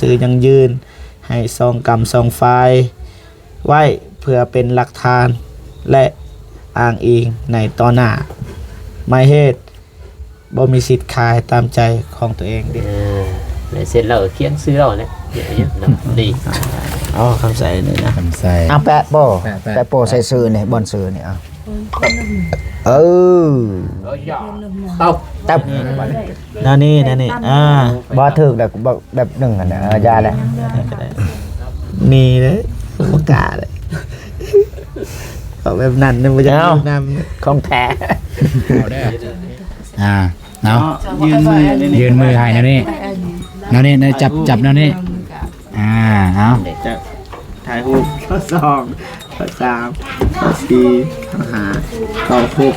ຊື່ຢັ້ງຢືນໃຫ້ສອງກຳສອງຝ່າຍໄວ້ ເພື່ອເປັນຫຼັກຖານ ແລະ ອ້າງອີງໃນຕໍ່ໜ້າ. ໝາຍເຫດ ບໍ່ມີສິດຂາຍຕາມໃຈຂອງຕົວເອງເດ້. ເອີ ລາຍເຊັນລາວຂຽນຊື່ລາວແຫຼະ ນີ້ ອໍ ຄຳໃສນີ້ນະ ຄຳໃສ. ອ້າວ ແປະໂປ້ ແປະ ແປະໂປ້ໃສ່ຊື່ນີ້ ບ່ອນຊື່ນີ້. ອ້າວ ເອີ ເອົາ ຕັບ ແນວນີ້ ແນວນີ້ ອ່າ ບໍ່ຖືກແລ້ວ ແບບໜຶ່ງຫັ້ນນະ ເອີ ຢ່າແຫຼະ ນີ້ເດ້ ບໍ່ກ້າເດ້ ເອົາແບບນັ້ນນະ ບໍ່ຢາກຢູ່ນຳ ຂອງແທ້ ເອົາເດີ. ອ່າ ເອົາ ຍື່ນມືໃຫ້ແນວນີ້ ແນວນີ້ ຈັບ ຈັບແນວນີ້ ອ່າ ເອົາ ຈະຖ່າຍຮູບ ສອງ ສາມ ສີ່ ຫ້າ ເກົ້າ ຫົກ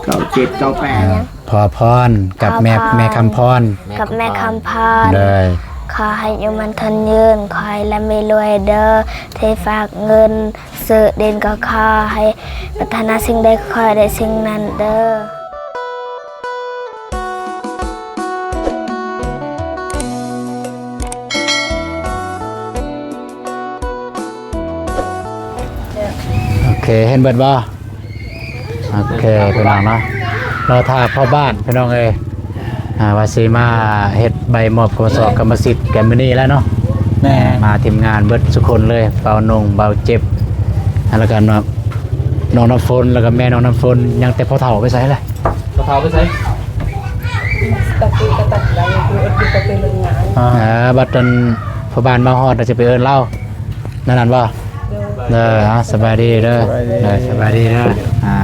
ເກົ້າ ເຈັດ ເກົ້າ ແປດ ພໍ່ພອນກັບແມ່ ພໍ່ພອນ ແມ່ຄຳພອນ ກັບແມ່ຄຳພອນ ໂດຍ ຂໍໃຫ້ຢູ່ໝັ້ນຂວັນຍືນ ຂໍໃຫ້ລ່ຳໃຫ້ລວຍເດີ ທີ່ຝາກເງິນ ຊື້ດິນກໍຂໍໃຫ້ປາດຖະໜາສິ່ງໃດຂໍໃຫ້ໄດ້ສິ່ງນັ້ນເດີ. ໂອເຄ ເຫັນເບິດບໍ່? ໂອເຄ ພີ່ນ້ອງເນາະ ລໍຖ້າພໍ່ບ້ານ ພີ່ນ້ອງເອີຍ ອ່າ ວ່າຊິມາເຮັດໃບມອບກຳມະຊອກກຳມະສິດກັນມື້ນີ້ແຫຼະເນາະ. ແມ່ນ ມາທີມງານເບິດທຸກຄົນເລີຍ ເປົານົງ ເບົາເຈັບ ແລ້ວກໍນ້ອງນ້ຳຝົນ ແລ້ວກໍແມ່ນ້ອງນ້ຳຝົນ. ຍັງແຕ່ພໍ່ເຖົ້າໄປໃສລະ? ພໍ່ເຖົ້າໄປໃສ? ອ່າ ເອີ ບັດນັ້ນພໍ່ບ້ານມາຮອດ ລະຊິໄປເອີ້ນລາວ ນັ້ນ ນັ້ນບໍ່? ເດີ ເດີ ອ່າ ສະບາຍດີເດີ ສະບາຍດີ ເດີ ສະບາຍດີເດີ. ອ່າ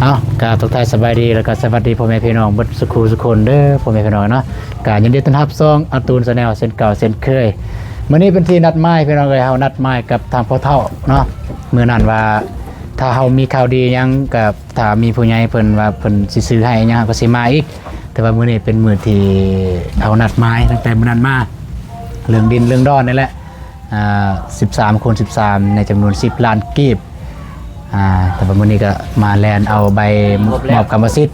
ເອົາ ກະທັກທາຍສະບາຍດີ ແລ້ວກະສະຫວັດດີພໍ່ແມ່ພີ່ນ້ອງເບິດສູ່ຄູ່ສູ່ຄົນເດີ ພໍ່ແມ່ພີ່ນ້ອງເນາະ. ກະຍິນດີຕ້ອນຮັບຊ່ອງອາຕູນແຊນແນວເຊັ່ນເກົ່າເຊັ່ນເຄີຍ. ມື້ນີ້ເປັນທີ່ນັດໝາຍ ພີ່ນ້ອງເອີຍ ເຮົານັດໝາຍກັບທາງພໍ່ເຖົ້າເນາະ ມື້ນັ້ນວ່າ ຖ້າເຮົາມີຂ່າວດີຫຍັງ ກະຖ້າມີຜູ້ໃຫຍ່ເພິ່ນວ່າເພິ່ນຊິຊື້ໃຫ້ຫຍັງ ເຮົາກໍຊິມາອີກ. ແຕ່ວ່າມື້ນີ້ເປັນມື້ທີ່ເຮົານັດໝາຍຕັ້ງແຕ່ມື້ນັ້ນມາ ເລື່ອງດິນເລື່ອງດອນນີ້ແຫຼະ. ອ່າ ສິບສາມຄູນສິບສາມ ໃນຈຳນວນສິບລ້ານກີບ. ອ່າ ແຕ່ວ່າມື້ນີ້ກໍມາແລ່ນເອົາໃບມອບກຳມະສິດ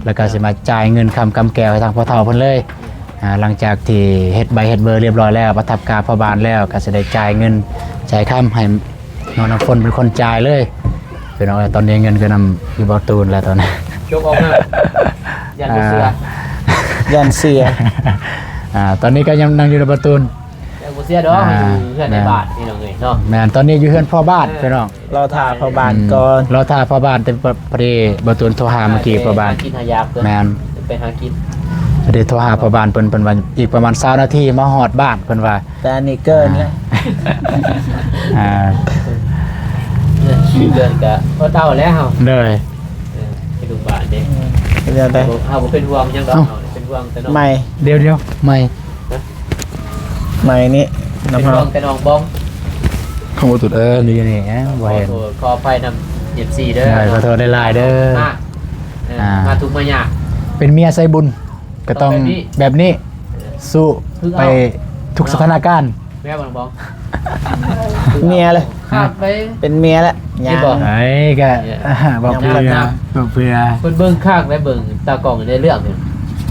ແລ້ວກໍຊິມາຈ່າຍເງິນຄຳກຳແກ້ວໃຫ້ທາງພໍ່ເຖົ້າເພິ່ນເລີຍ. ອ່າ ຫຼັງຈາກທີ່ເຮັດໃບເຮັດເບີລຽບຮ້ອຍແລ້ວ ປະທັບກາພໍ່ບ້ານແລ້ວ ກໍຊິໄດ້ຈ່າຍເງິນຈ່າຍຄຳໃຫ້ນ້ອງນ້ຳຝົນເປັນຄົນຈ່າຍເລີຍ. ພີ່ນ້ອງເອີຍ ຕອນນີ້ເງິນກໍນຳຢູ່ບ່ອນຕູນແລ້ວຕອນນີ້ ຈົກອອກມາ ຢ້ານບໍ່ເຊື່ອ ຢ້ານເສຍ. ອ່າ ຕອນນີ້ກໍຍັງນັ່ງຢູ່ນຳບ່ອນຕູນ ແຕ່ບໍ່ເສຍດອກ ອ່າ ຢູ່ເຮືອນໃນ ອ່າ ບ້ານ ພີ່ນ້ອງເອີຍເນາະ. ແມ່ນ ຕອນນີ້ຢູ່ເຮືອນພໍ່ບ້ານ ເອີ ພີ່ນ້ອງ ລໍຖ້າພໍ່ບ້ານກ່ອນ ອືມ ລໍຖ້າພໍ່ບ້ານ. ແຕ່ພໍດີບ່າວຕູນໂທຫາເມື່ອກີ້ ເອີ ພໍ່ບ້ານ ຫາກິນຫາຢາກເພິ່ນ ແມ່ນ ໄປຫາກິນ. ພໍດີໂທຫາພໍ່ບ້ານເພິ່ນ ເພິ່ນວ່າອີກປະມານຊາວນາທີມາຮອດບ້ານ ເພິ່ນວ່າ. ແຕ່ອັນນີ້ເກີນແລ້ວ ອ່າ ເກີນກະອົດເອົາແລ້ວ ໂດຍ ເອີ ໄປໂຮງບານເດ້ ເປັນຈັ່ງໃດ? ເຮົາບໍ່ເປັນຫ່ວງຫຍັງດອກ ເຮົາເປັນຫ່ວງແຕ່ນ້ອງ ໄມ ດຽວໆ ໄມ ຮະ? ໄມນີ້ນຳເຮົາ ເປັນຫ່ວງແຕ່ນ້ອງບອງ ຂອງບໍ່ຕຸດ ເອີ ຢູ່ນີ້ ບໍ່ເຫັນ ຂໍໂທດຂໍອະໄພນຳ ເອັຟຊີ ເດີ ຂໍໂທດຫຼາຍໆ ເດີ ມາ ເອີ ອ່າ ມາທຸກມາຍາກ ເປັນເມຍໃສ່ບຸນ ກໍຕ້ອງແບບນີ້ ແບບນີ້ ເອີ ສູ້ໄປທຸກສະຖານະການ ແມ່ນບໍ່ ນ້ອງບອງ? ເມຍເລີຍ ຄັກເລີຍ ເປັນເມຍແລ້ວ ເຫັນບໍ່? ໄອ້ກະ ເມຍ ບອກເພື່ອ ຍອມຮັບນະ ບອກເພື່ອ ເພິ່ນເບິ່ງຄັກແລ້ວ ເບິ່ງຕາກ້ອງໃນເລື່ອງນີ້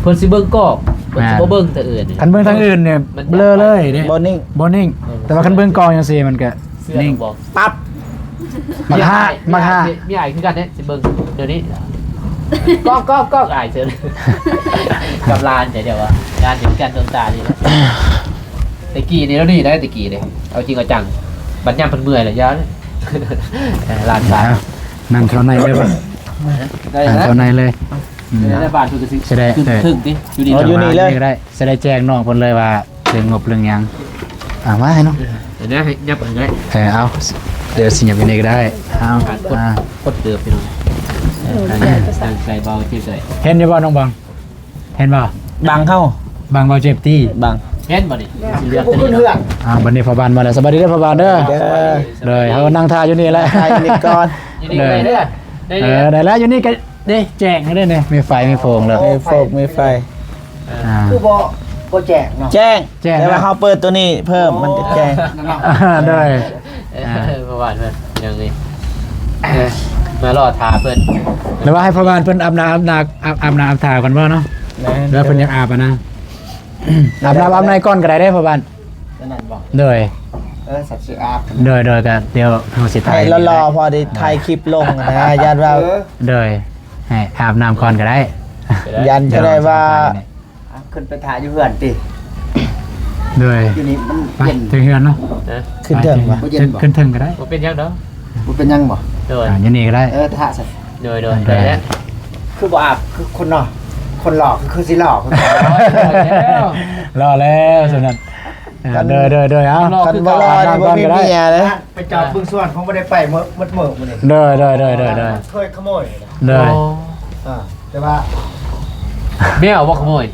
ເພິ່ນຊິເບິ່ງກ້ອງ ເພິ່ນຊິ ແມ່ນ ບໍ່ເບິ່ງທາງອື່ນນີ້ ຄັນເບິ່ງທາງອື່ນນີ້ ມັນ ເບລີເລີຍເດ້ ບໍ່ນິ່ງ ບໍ່ນິ່ງ ເອີ ແຕ່ວ່າຄັນເບິ່ງກ້ອງຈັ່ງຊີ້ມັນກະ ເຊື່ອ ນິ່ງ ນ້ອງບອງ ປັບ ໝາກຫ້າ ໝາກຫ້າ ມີອ້າຍຄືກັນເດ້ ຊິເບິ່ງດຽວນີ້ ກ້ອງ ກ້ອງ ກ້ອງ ອ້າຍເຊີນ ກັບຫຼານ ດຽວວ່າ ຫຼານເປັນກັນດວງຕານີ້ ແຕ່ກີ້ນີ້ລາວນີ້ໄດ໋ ແຕ່ກີ້ເດ້ ເອົາຈິງເອົາຈັງ ບັດຍາມເພິ່ນເມື່ອຍແລ້ວ ຢ່າ ເອີ ຫຼານຊາຍ ອ່ະ ນັ່ງເຂົ້າໃນເລີຍບໍ່? ໄດ້ ນັ່ງເຂົ້າໃນເລີຍ ອືມ ໃນບ້ານເພິ່ນກໍຊິ ຊິໄດ້ ຂຶ້ນ ເອີ ເທິງຕິ ຢູ່ນີ້ ອໍ ຢູ່ນີ້ເລີຍ ນີ້ກໍໄດ້ ຊິໄດ້ແຈ້ງນ້ອງເພິ່ນເລີຍວ່າເລື່ອງງົບເລື່ອງຫຍັງ ເອົາມາໃຫ້ນ້ອງ ເອີ ເດີ ຫຍັບເອົາກໍໄດ້ ເອີ ເອົາ ດຽວຊິຫຍັບຢູ່ນີ້ກໍໄດ້ ເອົາ ອ່າ ກົດເຕີບພີ່ນ້ອງ ເອີ ຕັ້ງໃຈເບົາຈິດເລີຍ ເຫັນຢູ່ບໍ່ນ້ອງບອງ? ເຫັນບໍ່? ບັງເຮົາ ບັງເບົາຈິດຕິ ບັງ ເຫັນບໍ່ນີ້? ຊິເຫຼືອກ ບໍ່ຂຶ້ນເຮືອນ ອ່າ ບັດນີ້ພໍ່ບ້ານມາແລ້ວ ສະບາຍດີເດີພໍ່ບ້ານເດີ ເດີ ເດີ ເຮົານັ່ງຖ້າຢູ່ນີ້ແຫຼະ ຖ່າຍຢູ່ນີ້ກ່ອນ ຢູ່ນີ້ກໍໄດ້ເດີ ເອີ ໄດ້ແລ້ວ ຢູ່ນີ້ກໍ ເດ້ ແຈ້ງເດ້ນີ້ ມີໄຟມີໂຟງແລ້ວ ມີໂຟງມີໄຟ ອ່າ ຄືບໍ່ ບໍ່ແຈ້ງເນາະ ແຈ້ງ ແຈ້ງ ແຕ່ວ່າເຮົາເປີດຕົວນີ້ເພີ່ມ ມັນຈະແຈ້ງ ໂດຍ ເອີ ອ່າ ເພາະວ່າເພິ່ນຍັງນີ້ ເອີ ມາລໍຖ້າເພິ່ນ ຫຼືວ່າໃຫ້ພໍ່ບ້ານເພິ່ນອາບນ້ຳອາບນາ ອາບ ອາບນ້ຳອາບທ່າກ່ອນບໍ່ເນາະ ແມ່ນ ຫຼືວ່າເພິ່ນຢາກອາບອະນະ ອາບນ້ຳອາບໃນກ່ອນກໍໄດ້ເດ້ພໍ່ບ້ານ ນັ້ນບໍ່? ໂດຍ ເອີ ສັດຊິອາບ ໂດຍ ໂດຍ ກໍດຽວເຮົາຊິຖ່າຍໃຫ້ຫຼໍ່ໆ ພໍໄດ້ຖ່າຍຄລິບລົງນະ ຢ້ານວ່າ ເອີ ໂດຍ ໃຫ້ອາບນ້ຳກ່ອນກໍໄດ້ ຢ້ານຈະໄດ້ວ່າ ອ່ະ ຂຶ້ນໄປຖ້າຢູ່ເຮືອນຕິ ໂດຍ ຢູ່ນີ້ມັນເຢັນ ເທິງເຮືອນເນາະ ຂຶ້ນເທິງວະ ບໍ່ເຢັນບໍ່? ຂຶ້ນເທິງກໍໄດ້ ບໍ່ເປັນຫຍັງດອກ ບໍ່ເປັນຫຍັງບໍ່? ໂດຍ ອ່າ ຢູ່ນີ້ກໍໄດ້ ເອີ ຖ້າຊັ້ນ ໂດຍ ໂດຍ ໂດຍ ໄດ້ແລ້ວ ຄືບໍ່ອາບ ຄືຄົນເນາະ ຄົນຫຼໍ່ ຄື ຄືຊິຫຼໍ່ ຫຼໍ່ແລ້ວ ຫຼໍ່ແລ້ວ ສ່ຳນັ້ນ ອ່າ ໂດຍ ໂດຍ ໂດຍ ເອົາ ຄັນບໍ່ຫຼໍ່ນີ້ບໍ່ມີເມຍເດ້ ໄປຈອດບຶງສວນ ຄົງບໍ່ໄດ້ໄປເໝິດມື້ມື້ນີ້ ໂດຍ ໂດຍ ໂດຍ ໂດຍ ເຄີຍຂະໂມຍ ໂດຍ ເອີ ແຕ່ວ່າ ແມວບໍ່ຂະໂມຍ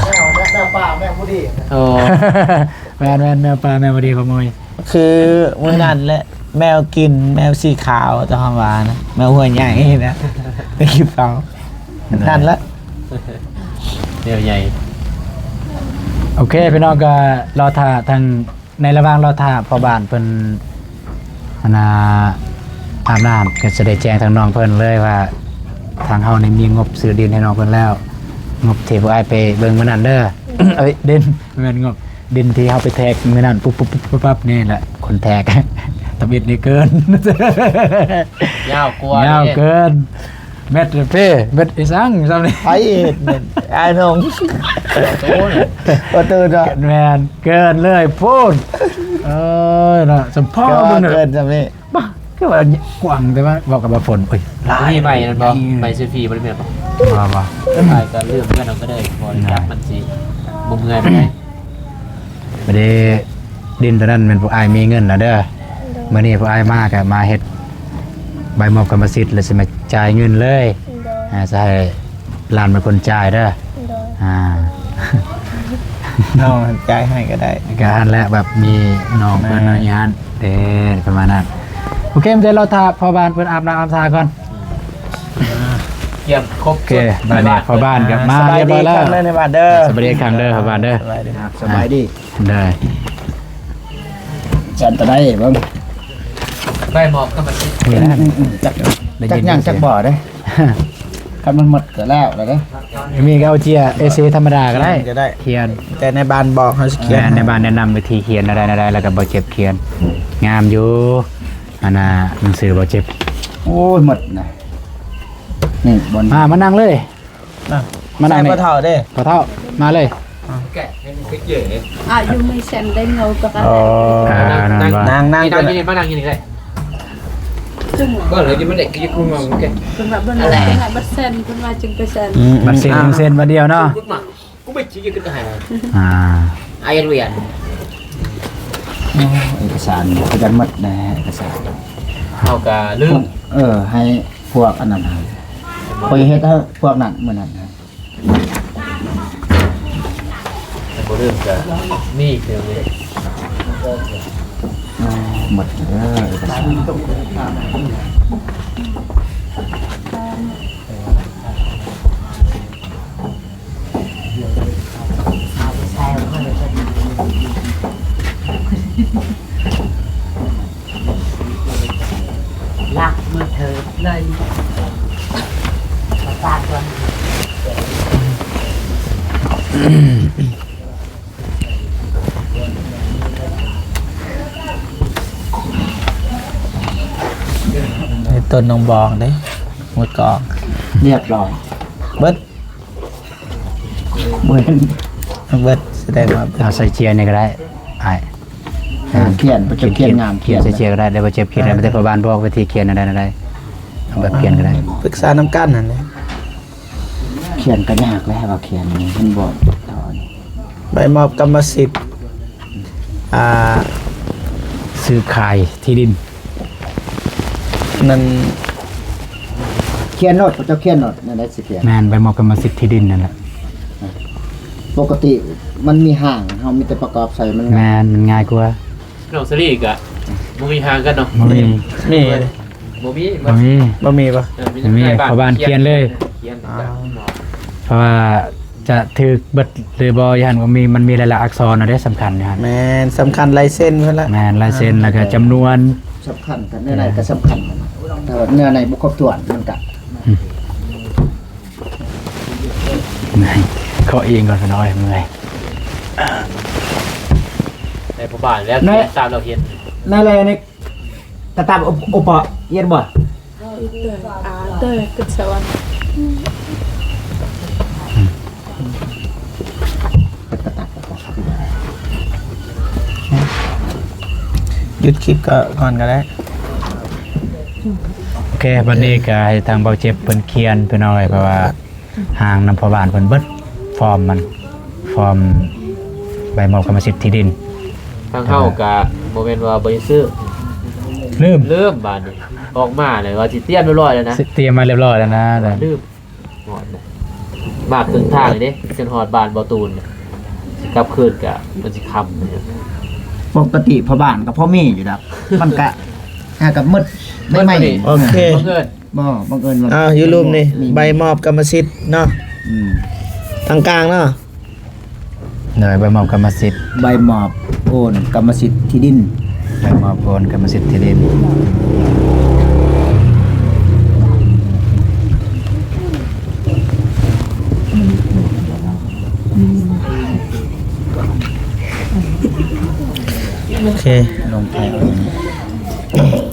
ແມວ ແມວ ແມວປ່າ ແມວຜູ້ດີ ໂອ້ ແມ່ນໆ ແມວປ່າ ແມວຜູ້ດີຂະໂມຍ ຄືມື້ນັ້ນແຫຼະ ແມວກິນ ແມວສີຂາວ ຕາມເຮົາວ່ານະ ແມວຫົວໃຫຍ່ນະ ໃນຄລິບເຮົາ ນັ້ນແຫຼະ ແມວໃຫຍ່ ໂອເຄ ພີ່ນ້ອງ ກໍລໍຖ້າທາງ ໃນລະຫວ່າງລໍຖ້າພໍ່ບ້ານເພິ່ນ ອັນນ່າ ອາບນ້ຳ ກໍຈະໄດ້ແຈ້ງທາງນ້ອງເພິ່ນເລີຍວ່າ ທາງເຮົານີ້ມີງົບຊື້ດິນໃຫ້ນ້ອງເພິ່ນແລ້ວ ງົບທີ່ພວກອ້າຍໄປເບິ່ງມື້ນັ້ນເດີ ໂດຍ ເອີຍ ດິນ ບໍ່ແມ່ນງົບ ດິນທີ່ເຮົາໄປແທກມື້ນັ້ນ ປຸບໆໆໆ ນີ້ແຫຼະ ຄົນແທກ ທຳອິດນີ້ເກີນ ຍາວກວ່າ ຍາວເກີນ ແມັດເປ ແມັດອີສັງຊ່ຳນີ້ ໃຜເຮັດແມັດ ອ້າຍນ້ອງ ປະຕູເນາະ ປະຕູເນາະ ແມ່ນ ເກີນເລີຍໂພດ ເອີຍເນາະ ສຳພໍເບິ່ງເດີ ເກີນຊ່ຳນີ້ ປະ ຄືວ່າກວ້າງ ແຕ່ວ່າເວົ້າກັບວ່າຝົນ ໂອ້ຍ ມີໄມ້ນັ້ນບໍ່? ໄມ້ເຊລຟີບໍ່ໄດ້ແມ່ນບໍ່? ບໍ່ ບໍ່ ອ້າຍກໍລືມເງິນເອົາກໍໄດ້ ບໍ່ຈັກມັນຊິບໍ່ເມື່ອຍປານໃດ ບໍ່ໄດ້ ດິນໂຕນັ້ນແມ່ນພວກອ້າຍມີເງິນແລ້ວເດີ ໂດຍ ມື້ນີ້ພວກອ້າຍມາກໍມາເຮັດໃບມອບກຳມະສິດ ແລ້ວຊິມາຈ່າຍເງິນເລີຍ ໂດຍ ອ່າ ຊິໃຫ້ຫຼານເປັນຄົນຈ່າຍເດີ ໂດຍ ອ່າ ນ້ອງຈ່າຍໃຫ້ກໍໄດ້ ກໍຫັ້ນແຫຼະ ແບບມີນ້ອງເພິ່ນ ແມ່ນ ອີ່ຫັ້ນເດ້ ປະມານນັ້ນ ໂອເຄ ມັນຈະລໍຖ້າພໍ່ບ້ານເພິ່ນອາບນ້ຳອາບທ່າກ່ອນ ກຽມຄົບ ໂອເຄ ບາດນີ້ພໍ່ບ້ານກໍມາ ອ່າ ຮຽບຮ້ອຍແລ້ວ ສະບາຍດີອີກຄັ້ງເດີ ພໍ່ບ້ານເດີ ສະບາຍດີ ອ່າ ສະບາຍດີ ໄດ້ ສັນຕະໄດເບິ່ງ ໄປໝອກກັບມັນ ນີ້ນະ ຈັກ ຈັກຫຍັງຈັກບໍ່ເດ້ ຄັນມັນໝົດກໍແລ້ວແລ້ວເດ້ ມີກໍເອົາເຈ້ຍເອຊີທຳມະດາກໍໄດ້ ຂຽນກໍໄດ້ ຂຽນ ແຕ່ໃນບ້ານບອກເຮົາຊິຂຽນ ແມ່ນ ໃນບ້ານແນະນຳວິທີຂຽນແນວໃດແນວໃດ ແລ້ວກໍບໍ່ເຈັບຂຽນ ງາມຢູ່ ອັນນ່າ ໜັງສືບໍ່ເຈັບ ໂອ້ຍ ໝົດນະ ນີ້ບ່ອນ ອ່າ ມານັ່ງເລີຍ ອ່ະ ມານັ່ງນີ້ ໃສ່ພໍ່ເຖົ້າເດ້ ພໍ່ເຖົ້າ ມາເລີຍ ອ່ະ ຢູ່ມີເສັ້ນໄດ້ເງົາປະການ ອໍ ອ່າ ນັ້ນວ່າ ນັ່ງ ນັ່ງ ນັ່ງຢູ່ນີ້ ມານັ່ງຢູ່ນີ້ກໍໄດ້ ບໍ່ເລີຍ ຢູ່ມັນໄດ້ ຢູ່ຄຸມາ ໂອເຄ ເພິ່ນວ່າເບິ່ງແລ້ວ ເພິ່ນວ່າບັດເຊັນ ເພິ່ນວ່າຈຶ່ງໄປເຊັນ ອືມ ບັດເຊັນ ອ່າ ເຊັນບັດດຽວເນາະ ກູໄປຊິຢູ່ກັນຫາ ອ່າ ອາຍວຽນ ໂອ້ ເອກະສານຄືກັນໝົດແດ່ ເອກະສານ ເຮົາກະລືມ ເອີ ໃຫ້ພວກອັນນັ້ນ ຂ້ອຍເຮັດໃຫ້ພວກນັ້ນມື້ນັ້ນ ບໍ່ລືມກະມີຄືເລີຍ ອໍ ໝົດເດີ ເອກະສານ ລັກມືຖືເລີຍ ປະສາດກ່ອນ ຕົ້ນນ້ອງບອງເດ້ ໝົດກອງ ຮຽບຮ້ອຍ ເບິດ ເບິດ ເບິດ ສະແດງວ່າເບິດ ເອົາໃສ່ເຈ້ຍນີ້ກໍໄດ້ອ້າຍ ອ່າ ຂຽນ ບໍ່ເຈັບຂຽນງາມ ຂຽນໃສ່ເຈ້ຍກໍໄດ້ ແຕ່ບໍ່ເຈັບຂຽນ ເອີ ແຕ່ພໍ່ບ້ານບອກວິທີຂຽນແນວໃດແນວໃດ ເອົາແບບຂຽນກໍໄດ້ ປຶກສານຳກັນຫັ້ນແຫຼະ ຂຽນກໍຍາກແລ້ວ ວ່າຂຽນນີ້ມັນບໍ່ ໃບມອບກຳມະສິດ ອ່າ ຊື້ຂາຍທີ່ດິນ ນັ້ນ ຂຽນໂລດ ເຈົ້າຂຽນໂລດ ແນວໃດຊິຂຽນ ແມ່ນ ໃບມອບກຳມະສິດທີ່ດິນນັ້ນແຫຼະ ປົກກະຕິມັນມີຮ່າງ ເຮົາມີແຕ່ປະກອບໃສ່ ມັນ ແມ່ນ ມັນງ່າຍກວ່າ ນ້ອງສາລີກະບໍ່ມີຮ່າງກັນເນາະ ບໍ່ມີ ມີ ບໍ່ມີ ບໍ່ມີ ບໍ່ມີບໍ່ ເອີ ມີ ມີ ແຕ່ ພໍ່ບ້ານຂຽນເລີຍ ຂຽນ ອໍ ເພາະວ່າຈະຖືກເບິດຫຼືບໍ່ ຢູ່ຫັ້ນກໍມີ ມັນມີລາຍລັກອັກສອນນະເດ້ ສຳຄັນຢູ່ຫັ້ນ ແມ່ນ ສຳຄັນລາຍເຊັນເພິ່ນລະ ແມ່ນ ລາຍເຊັນ ອ່າ ແລ້ວກໍຈຳນວນ ສຳຄັນກັນ ແນວໃດກໍສຳຄັນ ແຕ່ວ່າເນື້ອໃນບໍ່ຄົບຖ້ວນ ມັນກະ ອືມ ເຄາະອີງກ່ອນ ພີ່ນ້ອງເອີຍ ເມື່ອຍ ເອີ ພໍ່ບ້ານແລ້ວ ໃນ ຕາມລາວເຮັດ ໃນແລນີ້ ຕາຕາມ ໂອ ໂອປະ ເຮັດບໍ່? ເອີ ເອີ ເອີ ຂຶ້ນສະຫວັນ ຢຸດຄລິບກໍກ່ອນກໍໄດ້. ໂອເຄ ບັດນີ້ກໍໃຫ້ທາງເບົາເຈັບເພິ່ນຂຽນ ພີ່ນ້ອງເອີຍ ເພາະວ່າ ຮ່າງນຳພໍ່ບ້ານເພິ່ນເບິດ ຟອມມັນ ຟອມໃບມອບກຳມະສິດທີ່ດິນ. ທາງເຮົາກະບໍ່ແມ່ນວ່າບໍ່ໄດ້ຊື້ ລືມ ລືມບາດນີ້ ອອກມາແລ້ວວ່າຊິຕຽມຮຽບຮ້ອຍແລ້ວນະ ຕຽມມາຮຽບຮ້ອຍແລ້ວນະ ລືມ ມາເຄິ່ງທາງນີ້ເດ້ ຈົນຮອດບ້ານບໍ່ຕູນ ຊິກັບຄືນກະມັນຊິຄ່ຳ. ປົກກະຕິພໍ່ບ້ານກໍພໍມີຢູ່ດອກ ມັນກະຫາກັບໝົດໃໝ່ໆ ໂອເຄ ບັງເອີນ ບໍ່ ບັງເອີນວ່າ ອ້າວ ຢູ່ລຸ່ມນີ້ ມີ ໃບມອບກຳມະສິດເນາະ ອືມ ທາງກາງເນາະ ໂດຍ ໃບມອບກຳມະສິດ ໃບມອບໂອນກຳມະສິດທີ່ດິນ ໃບມອບໂອນກຳມະສິດທີ່ດິນ. ໂອເຄ ລົງໄປ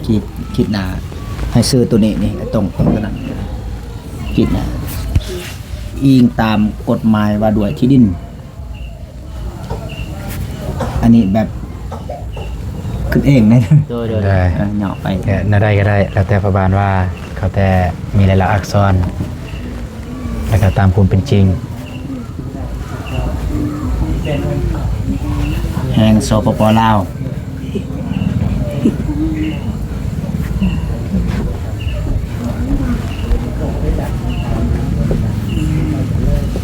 ຂີດ ຂີດໜ້າ ໃຫ້ຊື່ໂຕນີ້ນີ້ ໃຫ້ຕົງກັບໂຕນັ້ນ ຜິດນະ ອີງຕາມກົດໝາຍວ່າດ້ວຍທີ່ດິນ. ອັນນີ້ແບບຄິດເອງເດ້ ໂດຍ ໂດຍ ໂດຍ ເອີ ຫຍໍ້ໄປ ແນວໃດກໍໄດ້ ແລ້ວແຕ່ພໍ່ບ້ານວ່າ ເຂົາແຕ່ມີລາຍລັກອັກສອນ ແລ້ວກໍຕາມຄວາມເປັນຈິງ. ແຫ່ງ ສປປ ລາວ.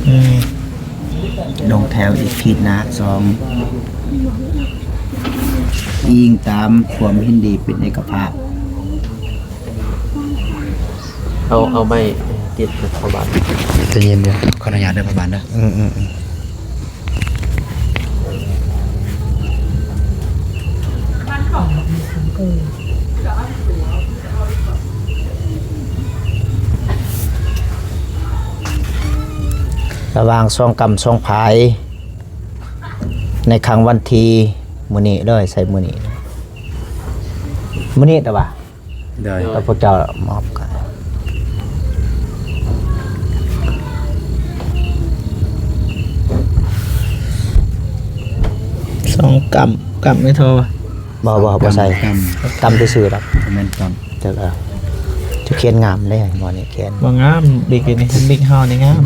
ອືມ ລົງແຖວອີກ ຂີດໜ້າສອງ ອີງຕາມຄວາມເຫັນດີເປັນເອກະພາບ. ເອົາ ເອົາໄມ້ຕິດກັບພໍ່ບ້ານ ໃຈເຢັນເດີ ຂໍອະນຸຍາດເດີພໍ່ບ້ານເດີ. ອືມໆ ລະຫວ່າງສອງກຳສອງພາຍ ໃນຄ່ຳວັນທີ ມື້ນີ້ເລີຍ ໃສ່ມື້ນີ້ ມື້ນີ້ແຕ່ວ່າ ໂດຍ ແລ້ວພວກເຈົ້າມອບກັນ ສອງກຳ ກຳໄດ້ໂທ ບໍ່ ບໍ່ ບໍ່ໃສ່ ກຳ ກຳຊື່ໆດອກ ບໍ່ແມ່ນກຳ ຈັກເອົາ ຈະຂຽນງາມເດ້ ໝໍນີ້ຂຽນ ບໍ່ງາມ ບິກນີ້ ບິກເຮົານີ້ງາມ.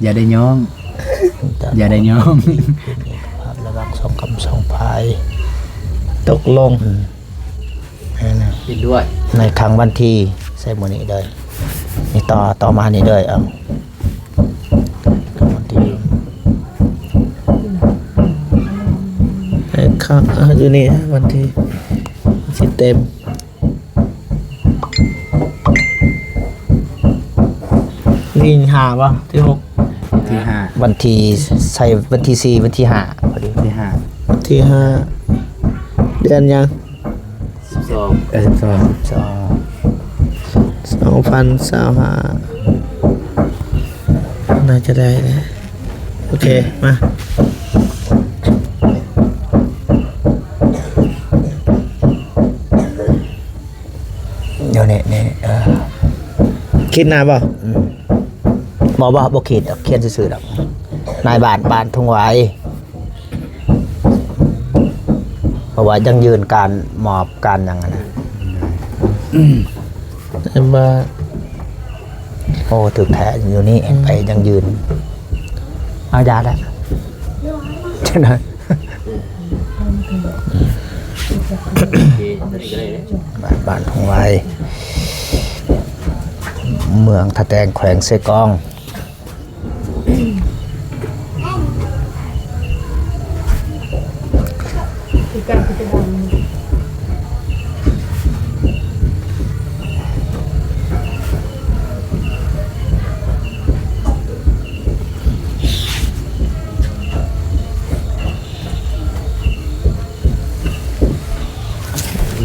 ຢ່າໄດ້ຍ້ອງ ຢ່າໄດ້ຍ້ອງ ລະຫວ່າງສອງກຳສອງພາຍ ຕົກລົງ ອືມ ແມ່ນແລ້ວ ເຫັນດ້ວຍ ໃນຄ່ຳວັນທີ ໃສ່ມື້ນີ້ເລີຍ ນີ້ຕໍ່ ຕໍ່ມານີ້ເລີຍ ເອົາ ຄ່ຳວັນທີ ໃຫ້ຄ່ຳ ເອົາ ຢູ່ນີ້ວັນທີ ຊິເຕັມ ນີ້ຫ້າບໍ່ ທີຫົກ ທີຫ້າ ວັນທີ ໃສ່ວັນທີສີ່ ວັນທີຫ້າ ພໍດີ ທີຫ້າ ທີຫ້າ ເດືອນຫຍັງ? ສິບສອງ ເອີ ສິບສອງ ສອງພັນຊາວຫ້າ ໜ້າຈະໄດ້ແຫຼະ. ໂອເຄ ມາ ດຽວນີ້ ນີ້ ເອີ ຂີດໜ້າບໍ່? ອືມ ບໍ່ ບໍ່ ບໍ່ຂີດດອກ ຂຽນຊື່ໆດອກ ນາຍບ້ານ ບ້ານທົ່ງຫວາຍ ເພາະວ່າຢັ້ງຢືນການມອບການຫຍັງຫັ້ນນະ ແຕ່ວ່າ ໂອ້ ຖືກແທ້ຢູ່ນີ້ ອືມ ໄປຢັ້ງຢືນ ເອົາຢາແລ້ວ ຈັກໜ້ອຍ ບ້ານ ບ້ານທົ່ງຫວາຍ ເມືອງທ່າແຕງ ແຂວງເຊກອງ.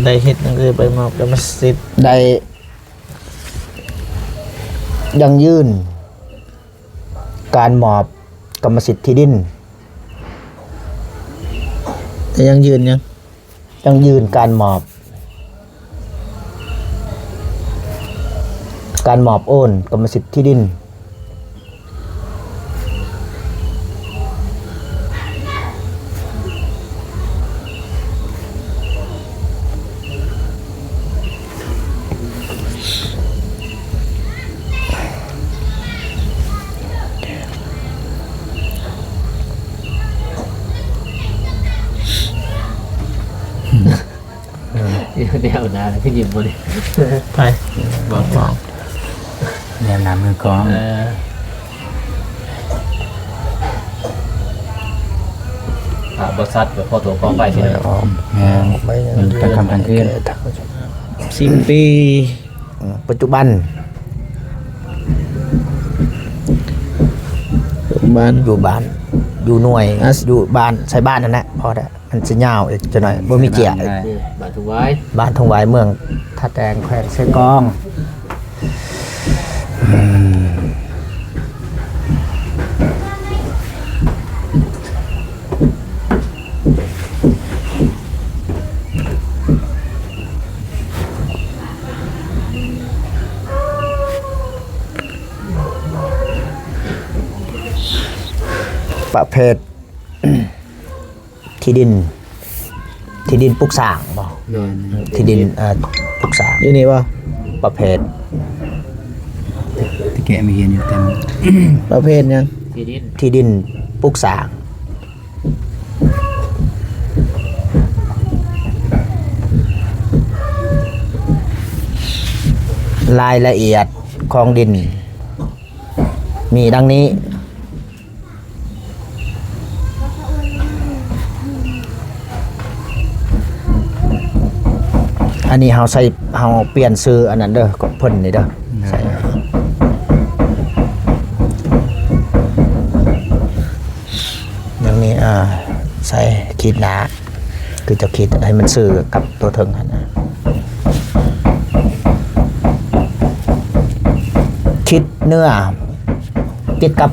ໄດ້ເຮັດໜັງສືໃບມອບກຳມະສິດ ໄດ້ຢັ້ງຢືນ ການມອບກຳມະສິດທີ່ດິນ ຍັງຢືນຫຍັງ? ຢັ້ງຢືນການມອບ ການມອບໂອນກຳມະສິດທີ່ດິນ. ແນວໜ້າຄືຍິ້ມບໍ່ນີ້? ໃຜ? ບອກ ແນວໜ້າມືກອງ. ເອີ ຖ້າບໍ່ຊັດກໍພໍຕົວກອງໄຟຊິໄດ້. ແມ່ນ ໄປກາງຄ່ຳກາງຄືນ. ສິບປີ ເອີ ປັດຈຸບັນ ຢູ່ບ້ານ ຢູ່ບ້ານ ຢູ່ໜ່ວຍ ອາ ຢູ່ບ້ານ ໃສ່ບ້ານນັ້ນແຫຼະ ພໍແລ້ວ. ມັນຊິຍາວອີກຈັກໜ້ອຍ ບໍ່ມີເຈ້ຍ. ບ້ານທົ່ງຫວາຍ ບ້ານທົ່ງຫວາຍ ເມືອງທ່າແຕງ ແຂວງເຊກອງ. ປະເພດທີ່ດິນ ທີ່ດິນປຸກສ້າງບໍ່? ແມ່ນ ທີ່ດິນ ເອີ ປຸກສ້າງ ຢູ່ນີ້ບໍ່? ປະເພດ ຕະແກະມາຮຽນຢູ່ເຕັມ. ປະເພດຫຍັງ? ທີ່ດິນ ທີ່ດິນປຸກສ້າງ. ລາຍລະອຽດຂອງດິນມີດັ່ງນີ້. ອັນນີ້ເຮົາໃສ່ ເຮົາປ່ຽນຊື່ອັນນັ້ນເດີ ຂອງເພິ່ນນີ້ເດີ. ໃສ່ ຍັງມີ ອ່າ ໃສ່ຂີດໜ້າ ຄືເຈົ້າຂີດໃຫ້ມັນຊື່ກັບຕົວເທິງຫັ້ນນະ. ທິດເໜືອ ຕິດກັບ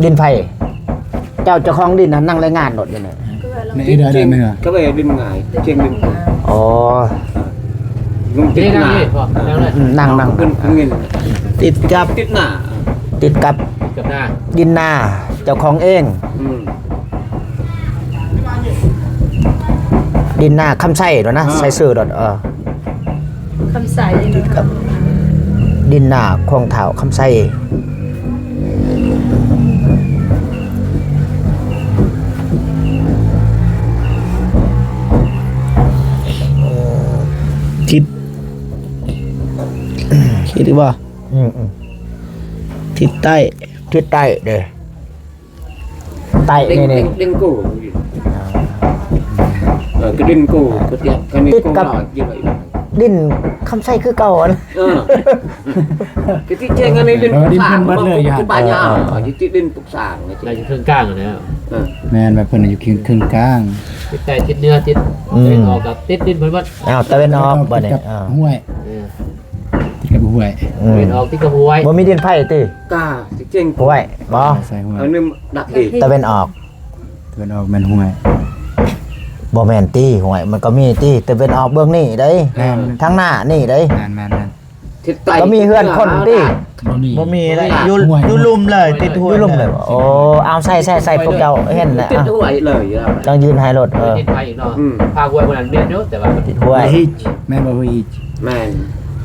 ດິນໃຜ? ເຈົ້າ ເຈົ້າຂອງດິນຫັ້ນນັ່ງລາຍງານໂລດຢູ່ນີ້. ນີ້ໄດ້ ໄດ້ແມ່ນຫວາ? ກະແວ່ດິນງ່າຍ ຈຽງດິນ. ອໍ ລົງຕິດໜ້າ. ອືມ ນັ່ງ ນັ່ງ ເປັນເງິນ ຕິດກັບ ຕິດໜ້າ ຕິດກັບ ກັບໜ້າ ດິນນາເຈົ້າຂອງເອງ. ອືມ ດິນນາຄຳໄຊໂລດນະ. ເອີ ໃສ່ຊື່ໂລດ. ເອີ ຄຳໄຊ ຕິດກັບດິນນາຂອງທ້າວຄຳໄຊ. ທິດ ຄິດວ່າ ອືມໆ ທິດໃຕ້ ທິດໃຕ້ເດ້. ໃຕ້ນີ້ ດິນ ດິນກູ ເອີ ກະດິນກູ ກະຕິດກັບດິນກູ ດິນຄຳໄຊຄືເກົ່າຫັ້ນ. ເອີ ກະຕິແຈ້ງອັນນີ້ດິນ ເອີ ດິນເພິ່ນເບິດເລີຍ ຢູ່ບ້ານຍາ ເອີ ຢູ່ຕິດດິນປຸກສ້າງ ຢູ່ເຄິ່ງກາງຫັ້ນແຫຼະ. ເອີ ແມ່ນ ວ່າເພິ່ນຢູ່ເຄິ່ງກາງ ທິດໃຕ້ ທິດເໜືອ ທິດ ອືມ ຕາເວັນອອກ ກະຕິດດິນເພິ່ນເບິດ. ອ້າວ ຕາເວັນອອກບັດນີ້ ຕິດກັບຫ້ວຍ. ເອີ ຕິດກັບຫ້ວຍ. ອືມ ຕາເວັນອອກຕິດກັບຫ້ວຍ ບໍ່ມີດິນໃຜຕິ? ກະຊິເຈັງຫ້ວຍບໍ່? ໃສ່ຫ້ວຍ ອັນນີ້ດັກອີກ ຕາເວັນອອກ. ຕາເວັນອອກແມ່ນຫ້ວຍ ບໍ່ແມ່ນຕິ? ຫ້ວຍມັນກໍມີຕິ ຕາເວັນອອກເບື້ອງນີ້ໄດ໋. ແມ່ນ ທາງໜ້ານີ້ໄດ໋. ແມ່ນໆໆ ທິດໃຕ້ ກໍມີເຮືອນຄົນຕິ? ບໍ່ມີ ບໍ່ມີແຫຼະ ຢູ່ ຢູ່ລຸ່ມເລີຍ ຕິດຫ້ວຍ ຢູ່ລຸ່ມເລີຍ. ໂອ້ ເອົາ ໃສ່ ໃສ່ ໃສ່ ພວກເຈົ້າເຫັນແຫຼະ ຕິດຫ້ວຍເລີຍ. ຕ້ອງຢືນໃຫ້ໂລດ. ເອີ ຕິດໄປອີກເນາະ. ອືມ ພາກຫ້ວຍພວກນັ້ນແມ່ນຢູ່ ແຕ່ວ່າຕິດຫ້ວຍ. ແມ່ນບໍ່? ແມ່ນ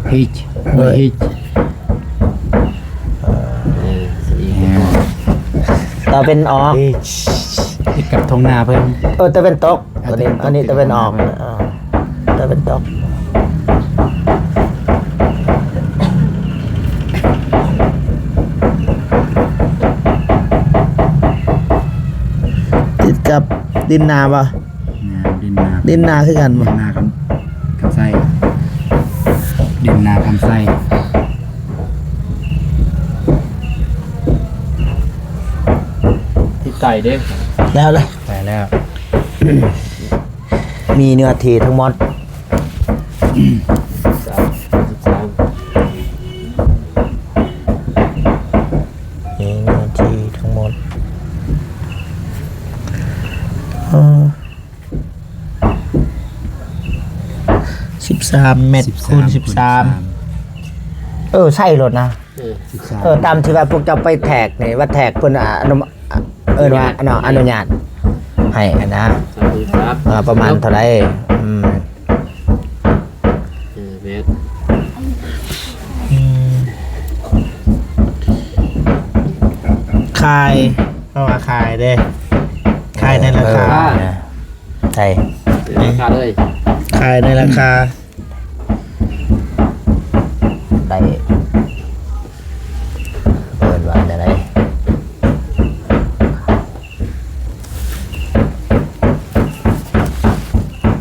ເຮີຍ ເຮີຍ ເອີ ຕາເວັນອອກ ຕິດກັບທົ່ງນາເພິ່ນ. ເອີ ຕາເວັນຕົກ. ອັນນີ້ ອັນນີ້ຕາເວັນອອກ. ເອີ ຕາເວັນຕົກ ຕິດກັບດິນນາບໍ່? ແມ່ນ ດິນນາ ດິນນາຄືກັນບໍ່? ດິນນາຄຳ ຄຳໄຊ ດິນນາຄຳໄຊ. ທິດໃຕ້ເດ້ ແລ້ວລະ ໄປແລ້ວ. ມີເນື້ອທີ່ທັງໝົດ ສາມສິບສາມ ມີເນື້ອທີ່ທັງໝົດ ເອີ ສິບສາມແມັດຄູນສິບສາມ ເອີ ໃສ່ໂລດນະ ເອີ ສິບສາມ ເອີ ຕາມທີ່ວ່າພວກເຈົ້າໄປແທກນີ້ ວ່າແທກເພິ່ນອະນຸ ເອີ້ນວ່າເນາະ ອະນຸຍາດໃຫ້ຫັ້ນນະ ສາມສິບສາມ ເອີ ປະມານເທົ່າໃດ? ອືມ ເອີ ແມ່ນ ອືມ ຂາຍ ເພາະວ່າຂາຍເດ້ ຂາຍໃນລາຄາ ເອີ ໃຊ່ ໃນລາຄາເລີຍ ຂາຍໃນລາຄາ ໄດ້ ເອີ້ນວ່າແນວໃດ?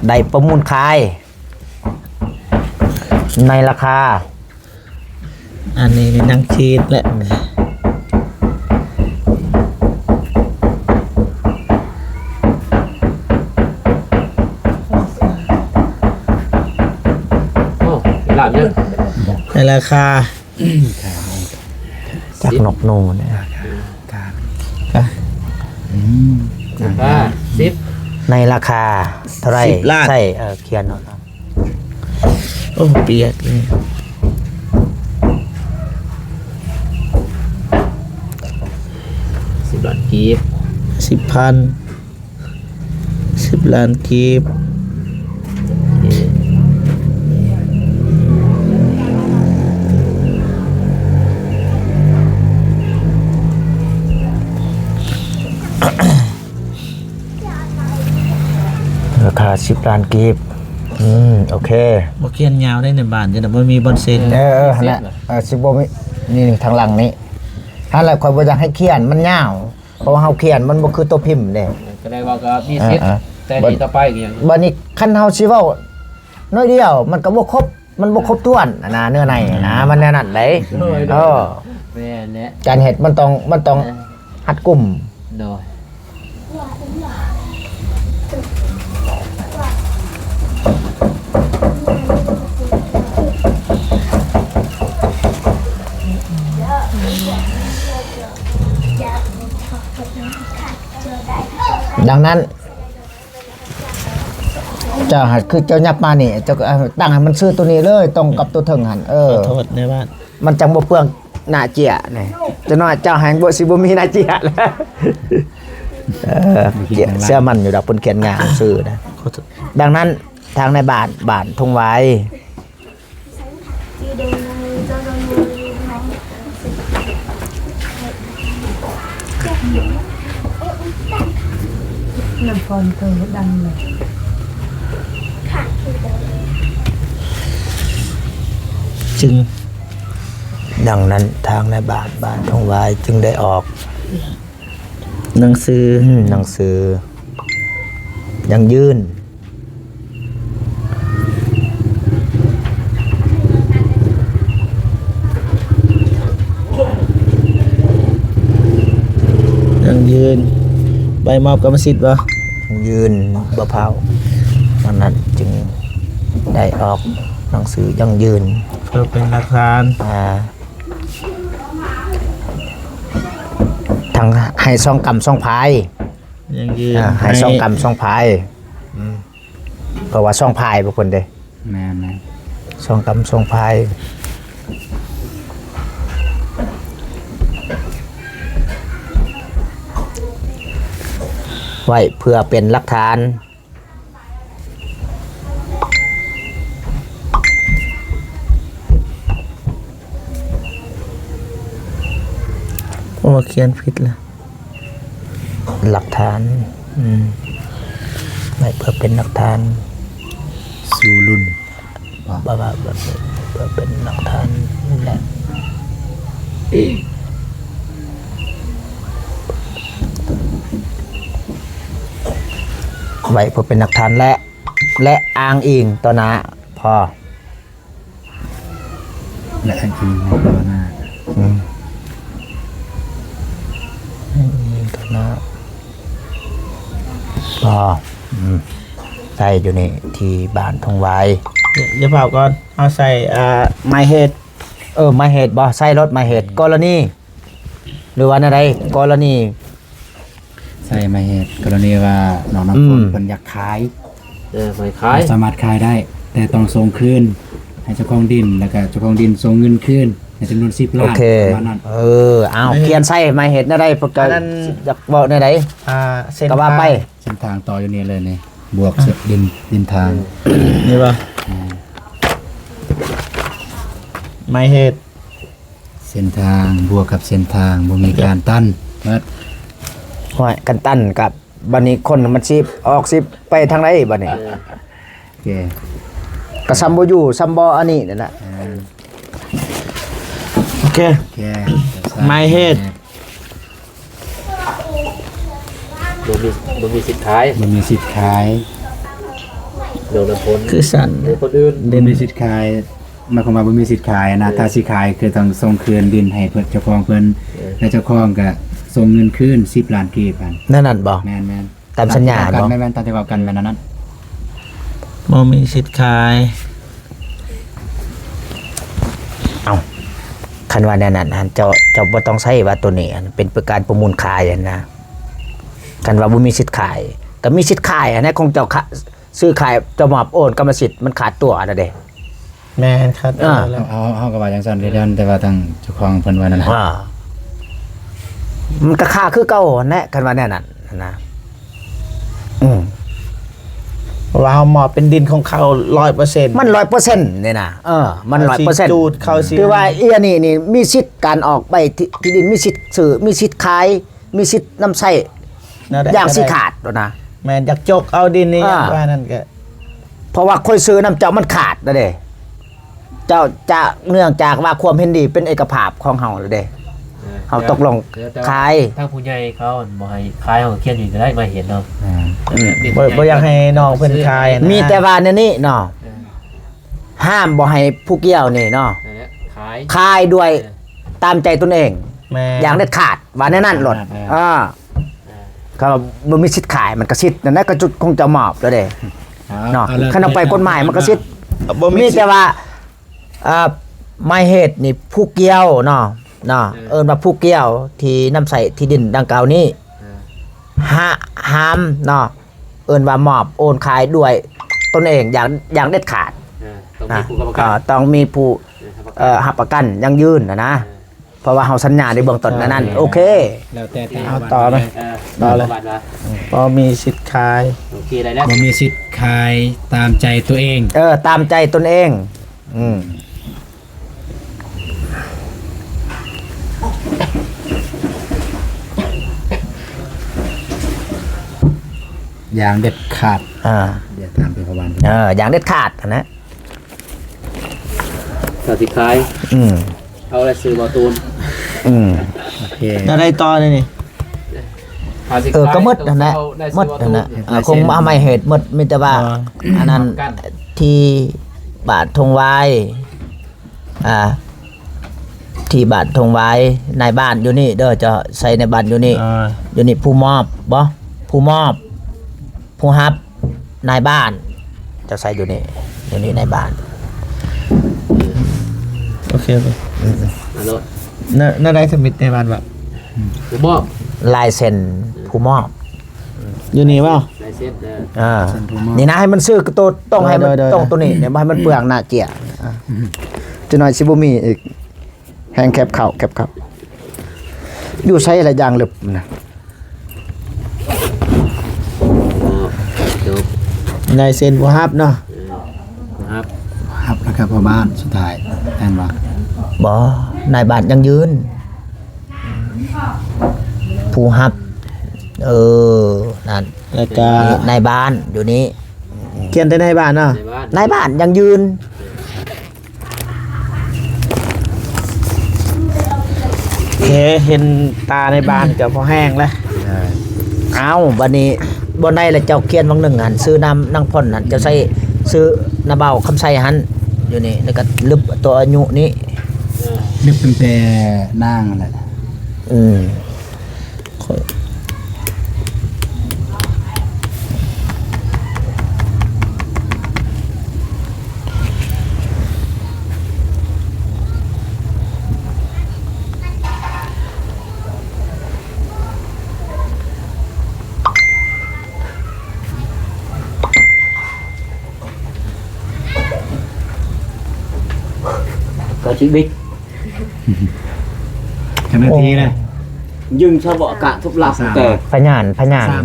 ໄດ້ປະມູນຂາຍໃນລາຄາ ອັນນີ້ນີ້ນັ່ງຄິດແຫຼະ ໂອ້ ຫຼາຍເດີ ໃນລາຄາ ຈັກນົກໜູນີ້ ອືມ ສິບ ໃນລາຄາເທົ່າໃດ? ສິບລ້ານ ໃຊ່ ເອີ ຂຽນເອົາ ໂອ້ ປຽກເລີຍ ສິບລ້ານກີບ ສິບພັນ ສິບລ້ານກີບ ລາຄາສິບລ້ານກີບ ອືມ ໂອເຄ ບໍ່ຂຽນຍາວໄດ້ໃນບ້ານ ຈັ່ງໃດບໍ່ມີບ່ອນເຊັນ ເອີ ເອີ ຫັ້ນແຫຼະ ເອີ ຊິບໍ່ມີ ນີ້ ນີ້ ທາງຫຼັງນີ້ ຫັ້ນແຫຼະ ຂ້ອຍບໍ່ຢາກໃຫ້ຂຽນມັນຍາວ ເພາະວ່າເຮົາຂຽນມັນບໍ່ຄືໂຕພິມເດ້ ກໍໄດ້ວ່າກໍມີສິດ ເອີ ເອີ ແຕ່ນີ້ຕໍ່ໄປກໍຍັງ ບັດນີ້ຄັນເຮົາຊິເວົ້າໜ້ອຍດຽວ ມັນກໍບໍ່ຄົບ ມັນບໍ່ຄົບຖ້ວນຫັ້ນນະ ເນື້ອໃນຫັ້ນນະ ມັນແນວນັ້ນເດ້ ໂດຍ ໂດຍ ເອີ ແມ່ນແຫຼະ ການເຮັດມັນຕ້ອງ ມັນຕ້ອງ ເອີ ຮັດກຸມ ໂດຍ ດັ່ງນັ້ນ ເຈົ້າຫາ ຄືເຈົ້າຫຍັບມານີ້ ເຈົ້າກໍຕັ້ງໃຫ້ມັນຊື່ໂຕນີ້ເລີຍ ຕົງກັບໂຕເທິງຫັ້ນ ເອີ ຂໍໂທດແດ່ບ້ານ ມັນຈັ່ງບໍ່ເປືອງໜ້າເຈ້ຍນີ້ ຈະໜ້ອຍເຈົ້າຫັ້ນບໍ່ ຊິບໍ່ມີໜ້າເຈ້ຍແລ້ວ ເອີ ເຊື່ອໝັ້ນຢູ່ດອກ ເພິ່ນຂຽນງາມຊື່ນະ ຂໍໂທດ ດັ່ງນັ້ນ ທາງໃນບ້ານ ບ້ານທົ່ງຫວາຍ ນ້ຳກ່ອນເກີດດັງເລີຍ ຈຶ່ງ ດັ່ງນັ້ນ ທາງໃນບ້ານ ບ້ານທົ່ງຫວາຍ ຈຶ່ງໄດ້ອອກ ໜັງສື ໜັງສືຢັ້ງຢືນ ຢັ້ງຢືນ ໃບມອບກຳມະສິດບໍ່? ຢັ້ງຢືນບໍ່ເຜົາ ອັນນັ້ນຈຶ່ງໄດ້ອອກໜັງສືຢັ້ງຢືນ ເພື່ອເປັນຫຼັກຖານ ອ່າ ທັງໃຫ້ສອງກຳສອງພາຍ ຢັ້ງຢືນ ອ່າ ໃຫ້ສອງກຳສອງພາຍ ອືມ ເພາະວ່າສອງພາຍບໍ່ເພິ່ນເດ້ ແມ່ນໆ ສອງກຳສອງພາຍ ໄວ້ເພື່ອເປັນຫຼັກຖານ ໂອ້ ຂຽນຜິດລະ ຫຼັກຖານ ອືມ ໄວ້ເພື່ອເປັນຫຼັກຖານ ສູ່ລຸ້ນ ບໍ່ວ່າ ເພື່ອເປັນຫຼັກຖານ ແລະ ໄວ້ເພື່ອເປັນຫຼັກຖານ ແລະ ແລະ ອ້າງອີງຕໍ່ໜ້າ ພໍ ແລະ ອ້າງອີງຕໍ່ໜ້າ ອືມ ອ້າງອີງຕໍ່ໜ້າ ພໍ ອືມ ໃສ່ຢູ່ນີ້ ທີ່ບ້ານທົ່ງຫວາຍ ຢ່າ ຢ່າເຝົ້າກ່ອນ ເຮົາໃສ່ ອ່າ ໝາຍເຫດ ເອີ ໝາຍເຫດບໍ່? ໃສ່ໂລດໝາຍເຫດ ອືມ ກໍລະນີ ຫຼືວ່າແນວໃດ? ກໍລະນີ ໃຊ້ມາເຮັດ ກໍລະນີວ່ານ້ອງນ້ຳຝົນ ອືມ ເພິ່ນຢາກຂາຍ ເອີ ໃຫ້ຂາຍ ສາມາດຂາຍໄດ້ ແຕ່ຕ້ອງສົ່ງຄືນໃຫ້ເຈົ້າຂອງດິນ ແລ້ວກໍເຈົ້າຂອງດິນສົ່ງເງິນຄືນໃນຈຳນວນສິບລ້ານ ໂອເຄ ປະມານນັ້ນ. ເອີ ເອົາ ຂຽນໃສ່ມາເຮັດແນວໃດ ເພິ່ນກໍ ອັນນັ້ນ ຢາກເວົ້າແນວໃດ ອ່າ ເສັ້ນ ກໍວ່າໄປ ທາງ ເສັ້ນທາງຕໍ່ຢູ່ນີ້ເລີຍນີ້ ບວກ ເສັ້ນ ດິນ ດິນທາງ ນີ້ບໍ່? ອ່າ ມາເຮັດ ເສັ້ນທາງ ບວກກັບເສັ້ນທາງ ບໍ່ມີການຕັນເບິດ. ຫ້ວຍ ຄັນຕັນກັບ ບັດນີ້ຄົນມັນຊິອອກ ຊິໄປທາງໃດບັດນີ້? ເອີ ໂອເຄ ກໍຊ້ຳບໍ່ຢູ່ ຊ້ຳບໍ່ອັນນີ້ນັ້ນນະ. ອ່າ ໂອເຄ ໂອເຄ ມາເຮັດ ບໍ່ມີ ບໍ່ມີສິດຂາຍ ບໍ່ມີສິດຂາຍ ນ້ອງນ້ຳຝົນ ຄືຊັ້ນ ຫຼືຄົນອື່ນ ບໍ່ມີສິດຂາຍ ໝາຍຄວາມວ່າບໍ່ມີສິດຂາຍນະ. ເອີ ຖ້າຊິຂາຍຄືຕ້ອງສົ່ງຄືນດິນໃຫ້ເພິ່ນ ເຈົ້າຂອງເພິ່ນ ເອີ ແລະເຈົ້າຂອງກະສົ່ງເງິນຄືນສິບລ້ານກີບຫັ້ນ. ແນວນັ້ນບໍ່? ແມ່ນໆ ຕາມສັນຍາບໍ່? ແມ່ນໆ ຕາມທີ່ເວົ້າກັນແມ່ນອັນນັ້ນ. ບໍ່ມີສິດຂາຍ. ເອົ້າ ຄັນວ່າແນວນັ້ນຫັ້ນ ເຈົ້າ ເຈົ້າບໍ່ຕ້ອງໃຊ້ວ່າໂຕນີ້ ອັນເປັນການປະມູນຂາຍຫັ້ນນະ. ຄັນວ່າບໍ່ມີສິດຂາຍ ກໍມີສິດຂາຍຫັ້ນນະ ຂອງເຈົ້າ ຊື້ຂາຍ ເຈົ້າມອບໂອນກຳມະສິດ ມັນຂາດຕົວຫັ້ນນະເດ້. ແມ່ນ ຂາດຕົວ ອ່າ ແລ້ວ ເຮົາ ເຮົາກໍວ່າຈັ່ງຊັ້ນຄືກັນ ແຕ່ວ່າທາງເຈົ້າຂອງເພິ່ນວ່ານັ້ນນະ ອ່າ ມັນກໍຄາຄືເກົ່າຫັ້ນແຫຼະ ຄັນວ່າແນວນັ້ນນະ. ອືມ ເພາະວ່າເຮົາມອບເປັນດິນຂອງເຂົາຮ້ອຍເປີເຊັນ ມັນຮ້ອຍເປີເຊັນນີ້ນະ. ເອີ ມັນຮ້ອຍເປີເຊັນ ເຂົາຊິຈູດ ເຂົາຊິ ຄືວ່າອີອັນນີ້ນີ້ມີສິດການອອກໃບທີ່ ທີ່ດິນ ມີສິດຊື້ ມີສິດຂາຍ ມີສິດນຳໃຊ້ ແນວໃດ ຢ່າງຊິຂາດໂລດນະ. ແມ່ນ ຢາກຈົກເອົາດິນນີ້ ອ່າ ວ່ານັ້ນກະ ເພາະວ່າຂ້ອຍຊື້ນຳເຈົ້າມັນຂາດແລ້ວເດ້ ເຈົ້າຈະ ເນື່ອງຈາກວ່າຄວາມເຫັນດີເປັນເອກະພາບຂອງເຮົາແລ້ວເດ້ ເອີ ເຮົາຕົກລົງ ແຕ່ ແຕ່ວ່າ ຂາຍ ທາງຜູ້ໃຫຍ່ເຂົາບໍ່ໃຫ້ຂາຍ ເຮົາຂຽນຢູ່ກໍໄດ້ ມາເຮັດເນາະ. ອືມ ບໍ່ ບໍ່ຢາກໃຫ້ນ້ອງເພິ່ນຂາຍນະ ມີແຕ່ວ່າແນວນີ້ເນາະ ເອີ ຫ້າມບໍ່ໃຫ້ຜູ້ກ່ຽວນີ້ເນາະ ນັ້ນແຫຼະ ຂາຍ ຂາຍດ້ວຍ ເອີ ຕາມໃຈຕົນເອງ ແມ່ນ ຢ່າງເດັດຂາດ ວ່າແນວນັ້ນໂລດ. ອ່າ ອ່າ ເອີ ເຂົາບໍ່ມີສິດຂາຍ ມັນກໍສິດນັ້ນແຫຼະ ກໍຈຸດຂອງເຈົ້າມອບແລ້ວເດ້ ເອົາ ເນາະ ເອົາເລີຍ ຄັນເອົາໄປກົດໝາຍມັນກໍສິດ ບໍ່ມີ ມີແຕ່ວ່າ ເອີ ໝາຍເຫດນີ້ຜູ້ກ່ຽວເນາະ ເນາະ ເອີ ເອີ້ນວ່າຜູ້ກ່ຽວທີ່ນຳໃຊ້ທີ່ດິນດັ່ງກ່າວນີ້ ເອີ ຫ້າ ຫ້າມເນາະ ເອີ້ນວ່າມອບໂອນຂາຍດ້ວຍຕົນເອງຢ່າງ ຢ່າງເດັດຂາດ ເອີ ຕ້ອງມີ ນະ ຜູ້ຮັບປະກັນ ເອີ ຕ້ອງມີຜູ້ ເອີ ຮັບປະກັນ ເອີ ຮັບປະກັນຢັ້ງຢືນນະ ເອີ ເພາະວ່າເຮົາສັນຍາໃນເບື້ອງຕົ້ນນັ້ນ. ໂອເຄ ໂອເຄ ແລ້ວແຕ່ ເອົາຕໍ່ໄປ ເອີ ຕໍ່ເລີຍ ບໍ່ມີສິດຂາຍ ໂອເຄ ໄດ້ແລ້ວ ບໍ່ມີສິດຂາຍຕາມໃຈຕົວເອງ ເອີ ຕາມໃຈຕົນເອງ ອືມ ຢ່າງເດັດຂາດ ອ່າ ຢ່າຕາມໄປເຂົ້າບ້ານ ເອີ ຢ່າງເດັດຂາດຫັ້ນນະ ຖ້າຊິຂາຍ ອືມ ເອົາລາຍຊື່ບໍ່ຕູນ ອືມ ໂອເຄ ແລ້ວໄດ້ຕໍ່ນີ້ ເອີ ກໍໝົດຫັ້ນແຫຼະ ໝົດຫັ້ນແຫຼະ ອ່າ ຄົງເອົາໄມ້ເຫດໝົດ ມີແຕ່ວ່າ ອ່າ ອັນນັ້ນ ຮັບປະກັນ ທີ່ບ້ານທົ່ງຫວາຍ ອ່າ ທີ່ບ້ານທົ່ງຫວາຍ ນາຍບ້ານຢູ່ນີ້ເດີ ຈະໃສ່ນາຍບ້ານຢູ່ນີ້ ອ່າ ຢູ່ນີ້ຜູ້ມອບບໍ່ ຜູ້ມອບ ຜູ້ຮັບ ນາຍບ້ານ ເຈົ້າໃສ່ຢູ່ນີ້ ຢູ່ນີ້ນາຍບ້ານ. ໂອເຄ ໂອເຄ ອືມ ອັນໂລດ ແນວ ແນວໃດສະມິດໃນບ້ານວ່າ ຜູ້ມອບ ລາຍເຊັນຜູ້ມອບ ຢູ່ນີ້ບໍ່? ລາຍເຊັນ ເອີ ອ່າ ເຊັນຜູ້ມອບ ນີ້ນະ ໃຫ້ມັນຊື່ໂຕ ຕ້ອງໃຫ້ມັນ ໂດຍ ໂດຍ ຕ້ອງໂຕນີ້ ບໍ່ໃຫ້ມັນເປືອງໜ້າເຈ້ຍ ອ່າ ອືມ ຈັກໜ້ອຍຊິບໍ່ມີອີກ. ແຮງແຄບເຂົ້າ ແຄບເຂົ້າ ຢູ່ໃສລະຢ່າງເລິບນະ ຈົບ ນາຍເຊັນຜູ້ຮັບເນາະ ເອີ ຜູ້ຮັບ ຮັບແລ້ວກໍພໍ່ບ້ານສຸດທ້າຍ ແມ່ນບໍ່? ບໍ່ ນາຍບ້ານຢັ້ງຢືນ ຜູ້ຮັບ ເອີ ນັ້ນ ແລ້ວກໍ ນີ້ ນາຍບ້ານຢູ່ນີ້ ຂຽນແຕ່ນາຍບ້ານເນາະ ນາຍບ້ານ ນາຍບ້ານຢັ້ງຢືນ. ເຫັນຕາໃນບ້ານກໍພໍແຮງແລ້ວ. ເອົ້າ ບັດນີ້ ບ່ອນໃດລະເຈົ້າຂຽນຫວ່າງໜຶ່ງຫັ້ນ ຊື່ນາງ ນາງພອນຫັ້ນ ເຈົ້າໃສ່ຊື່ນາບ່າວຄຳໄຊຫັ້ນ ຢູ່ນີ້ ແລ້ວກໍລຶບຕົວອາຍຸນີ້ ລຶບຕັ້ງແຕ່ນາງຫັ້ນແຫຼະ. ອືມ. ເ ກໍຊິບິດ ເຈົ້າໜ້າທີ່ນະ ຍຶງສະເບາະກະທຸບຫຼັກແຕກ ພະຍານ ພະຍານ ສາມ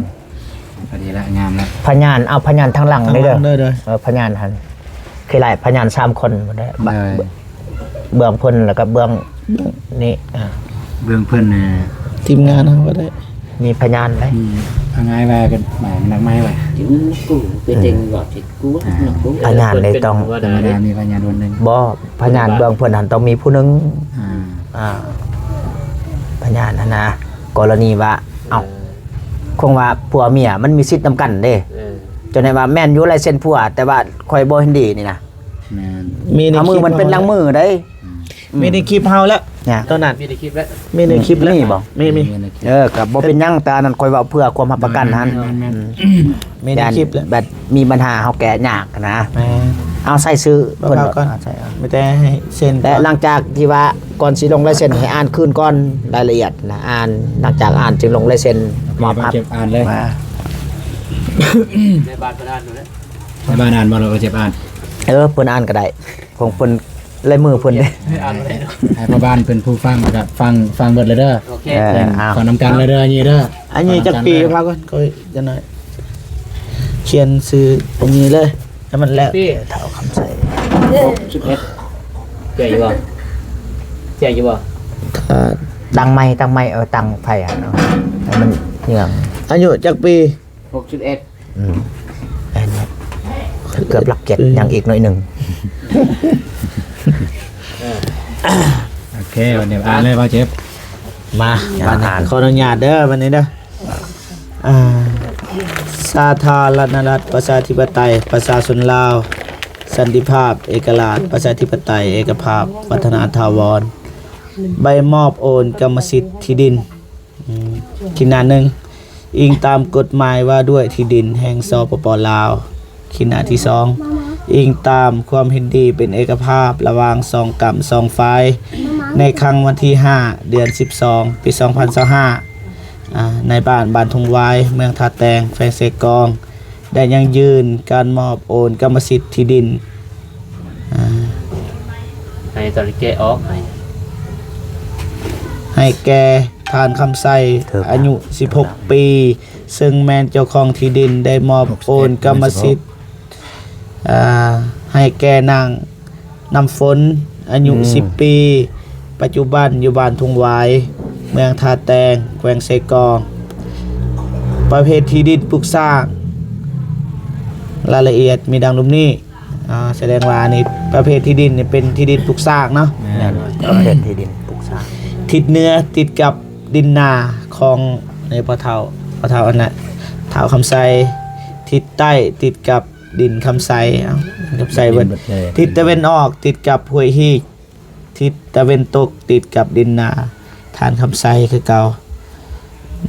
ພໍດີລະ ງາມລະ ພະຍານ ເອົາພະຍານທາງຫຼັງນີ້ເດີ ເດີ ເອີ ພະຍານຫັ້ນ ຄືຫຼາຍພະຍານສາມຄົນພຸ້ນເດີ ເບື້ອງເພິ່ນ ແລ້ວກໍເບື້ອງນີ້ ເບື້ອງເພິ່ນ ທີມງານເຮົາກໍໄດ້ ມີພະຍານໄດ໋ ອືມ ເອົາງ່າຍວ່າກັນ ໝາຍນັກໄມ້ວ່າ ເປັນເຕັງວ່າ ພະຍານນີ້ຕ້ອງ ມີພະຍານຄົນໜຶ່ງ ບໍ່ ພະຍານເບື້ອງເພິ່ນຫັ້ນຕ້ອງມີຜູ້ໜຶ່ງ ອ່າ ອ່າ ພະຍານຫັ້ນນະ ກໍລະນີວ່າ ເອົ້າ ເອີ ຄົງວ່າຜົວເມຍມັນມີສິດນຳກັນເດ້ ເອີ ຈົນໄດ້ວ່າແມ່ນຢູ່ລາຍເຊັນຜົວ ແຕ່ວ່າຂ້ອຍບໍ່ເຫັນດີນີ້ນະ ແມ່ນ ມີໃນ ເອົາມືມັນເປັນຫຼັງມືເດ້ ອືມ ມີໃນຄລິບເຮົາແລ້ວ ຕອນນັ້ນ ມີໃນຄລິບແລ້ວ ມີໃນຄລິບແລ້ວ ມີບໍ່? ມີ ມີ ມີໃນຄລິບ ເອີ ກໍບໍ່ເປັນຫຍັງ ແຕ່ອັນນັ້ນຂ້ອຍເວົ້າເພື່ອຄວາມຮັບປະກັນຫັ້ນ ແມ່ນໆ ອືມ ມີໃນຄລິບແລ້ວ ແບບມີບັນຫາເຮົາແກ້ຍາກນະ ແມ່ນ ເອົາໃສ່ຊື່ເພິ່ນ ເອົາກ່ອນ ເອົາໃສ່ ເອົາ ມີແຕ່ໃຫ້ເຊັນ ແຕ່ຫຼັງຈາກທີ່ວ່າກ່ອນຊິລົງລາຍເຊັນໃຫ້ອ່ານຄືນກ່ອນ ລາຍລະອຽດນະ ອ່ານ ຫຼັງຈາກອ່ານຈຶ່ງລົງລາຍເຊັນ ມອບຮັບ ເກັບອ່ານເລີຍ ມາ ໃນບ້ານເພິ່ນອ່ານຢູ່ແລ້ວ ໃນບ້ານອ່ານບໍ່ ຫຼືວ່າເກັບອ່ານ ເອີ ເພິ່ນອ່ານກໍໄດ້ ຂອງເພິ່ນ ລາຍມືເພິ່ນເດ້ ໃຫ້ພໍ່ບ້ານເພິ່ນຜູ້ຟັງ ແລ້ວກໍຟັງ ຟັງເບິດເລີຍເດີ ໂອເຄ ເອີ ເອົາ ຟັງນຳກັນເລີຍເດີ ອັນນີ້ເດີ ອັນນີ້ຈັກປີ ຟັງນຳກັນເລີຍ ພາກ່ອນ ຂ້ອຍຈະໜ້ອຍ ຂຽນຊື່ອັນນີ້ເລີຍ ໃຫ້ມັນແລ້ວ ປີ ທ້າວຄຳໄຊ ຫົກສິບເອັດ ແຈ້ຢູ່ບໍ່ ແຈ້ຢູ່ບໍ່ ຕັ້ງໄມ ຕັ້ງໄມ ເອີ ຕັ້ງໄຟ ເອົາໃຫ້ມັນເຫື່ອງ ອາຍຸຈັກປີ? ຫົກສິບເອັດ ອືມ ເກືອບຫຼັກເຈັດ ອືມ ຍັງອີກໜ້ອຍໜຶ່ງ ເອີ ໂອເຄ ບັດນີ້ອ່ານເລີຍ ບ່າວເຈັບ ມາ ອ່ານ ຂໍອະນຸຍາດເດີ ບັດນີ້ເດີ ອ່າ ສາທາລະນະລັດ ປະຊາທິປະໄຕ ປະຊາຊົນລາວ ສັນຕິພາບ ເອກະລາດ ປະຊາທິປະໄຕ ເອກະພາບ ວັດທະນະຖາວອນ ໃບມອບໂອນກຳມະສິດທີ່ດິນ ອືມ ຂີດໜ້າໜຶ່ງ ອີງຕາມກົດໝາຍວ່າດ້ວຍທີ່ດິນແຫ່ງ ສປປ ລາວ, ຂີດໜ້າທີສອງ ອີງຕາມຄວາມເຫັນດີເປັນເອກະພາບລະຫວ່າງສອງກຳສອງຝ່າຍ ໃນຄັ້ງວັນທີຫ້າ ເດືອນສິບສອງ ປີສອງພັນຊາວຫ້າ ອາ ໃນບ້ານ ບ້ານທົ່ງຫວາຍ ເມືອງທ່າແຕງ ແຂວງເຊກອງ ໄດ້ຢັ້ງຢືນການມອບໂອນກຳມະສິດທີ່ດິນ ອ່າ ໃຫ້ຕອນແກະອອກໃຫ້ ໃຫ້ແກ່ທ່ານຄຳໄຊ ອາຍຸສິບຫົກປີ ເຊິ່ງແມ່ນເຈົ້າຂອງທີ່ດິນ ໄດ້ມອບໂອນກຳມະສິດ ອ່າ ໃຫ້ແກ່ນາງ ນ້ຳຝົນ ອາຍຸ ອືມ ສິບປີ ປັດຈຸບັນຢູ່ບ້ານທົ່ງຫວາຍ ເມືອງທ່າແຕງ ແຂວງເຊກອງ ປະເພດທີ່ດິນປຸກສ້າງ ລາຍລະອຽດມີດັ່ງລຸ່ມນີ້ ອ່າ ສະແດງວ່າອັນນີ້ປະເພດທີ່ດິນນີ້ເປັນທີ່ດິນປຸກສ້າງເນາະ ແມ່ນ ປະເພດທີ່ດິນປຸກສ້າງ ທິດເໜືອຕິດກັບດິນນາຂອງ ໃນພໍ່ເຖົ້າ ພໍ່ເຖົ້າອັນນະ ທ້າວຄຳໄຊ ທິດໃຕ້ຕິດກັບ ດິນຄຳໄຊ ເອົ້າ ຄຳໄຊເບິດ ທິດຕາເວັນອອກຕິດກັບຫ້ວຍຮີກ ທິດຕາເວັນຕົກຕິດກັບດິນນາທ່ານຄຳໄຊຄືເກົ່າ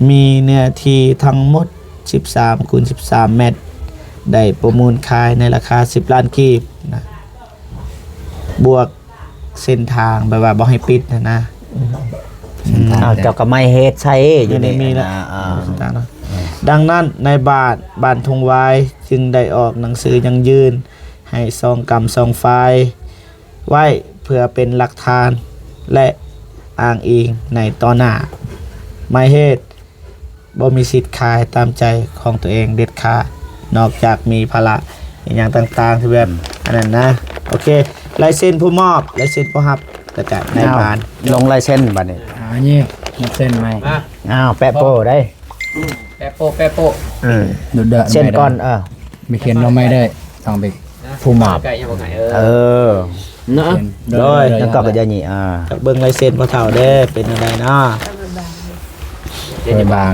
ມີເນື້ອທີ່ທັງໝົດສິບສາມຄູນສິບສາມແມັດ ໄດ້ປະມູນຂາຍໃນລາຄາສິບລ້ານກີບນະ ບວກ ເສັ້ນທາງ ແບບວ່າບໍ່ໃຫ້ປິດຫັ້ນນະ ເສັ້ນທາງ ເອົາ ເຈົ້າກໍໄມ້ເຮັດໃສ່ຢູ່ນີ້ ມີແລ້ວ ອ່າ ເສັ້ນທາງເນາະ ດັ່ງນັ້ນ ນາຍບ້ານບ້ານທົ່ງຫວາຍຈຶ່ງໄດ້ອອກໜັງສືຢັ້ງຢືນໃຫ້ສອງກຳສອງຝ່າຍໄວ້ ເພື່ອເປັນຫຼັກຖານ ແລະ ອ້າງອີງໃນຕໍ່ໜ້າ ໝາຍເຫດ ບໍ່ມີສິດຂາຍຕາມໃຈຂອງຕົວເອງເດັດຂາດ ນອກຈາກມີພາລະອີ່ຫຍັງຕ່າງໆ ທີ່ແບບ ອືມ ອັນນັ້ນນະ ໂອເຄ ລາຍເຊັນຜູ້ມອບ ລາຍເຊັນຜູ້ຮັບ ແລ້ວກະນາຍບ້ານ ລົງລາຍເຊັນບັດນີ້ ອ່າ ນີ້ ເຊັນໃໝ່ ອ້າວ ແປະໂປ້ໄດ້ ແປະໂປ້ ແປະໂປ້ ອືມ ດຸດເດີ ເຊັນກ່ອນ ເອີ ມີຂຽນນຳໃໝ່ໄດ້ ຕ້ອງໄປ ຜູ້ມອບ ໃກ້ຍັງບໍ່ໃກ້ ເອີ ເອີ ເນາະ ໂດຍ ແລ້ວກໍຢ່າງນີ້ ອ່າ ເບິ່ງລາຍເຊັນພໍ່ເຖົ້າເດ້ ເປັນຈັ່ງໃດເນາະ ເປັນບາງ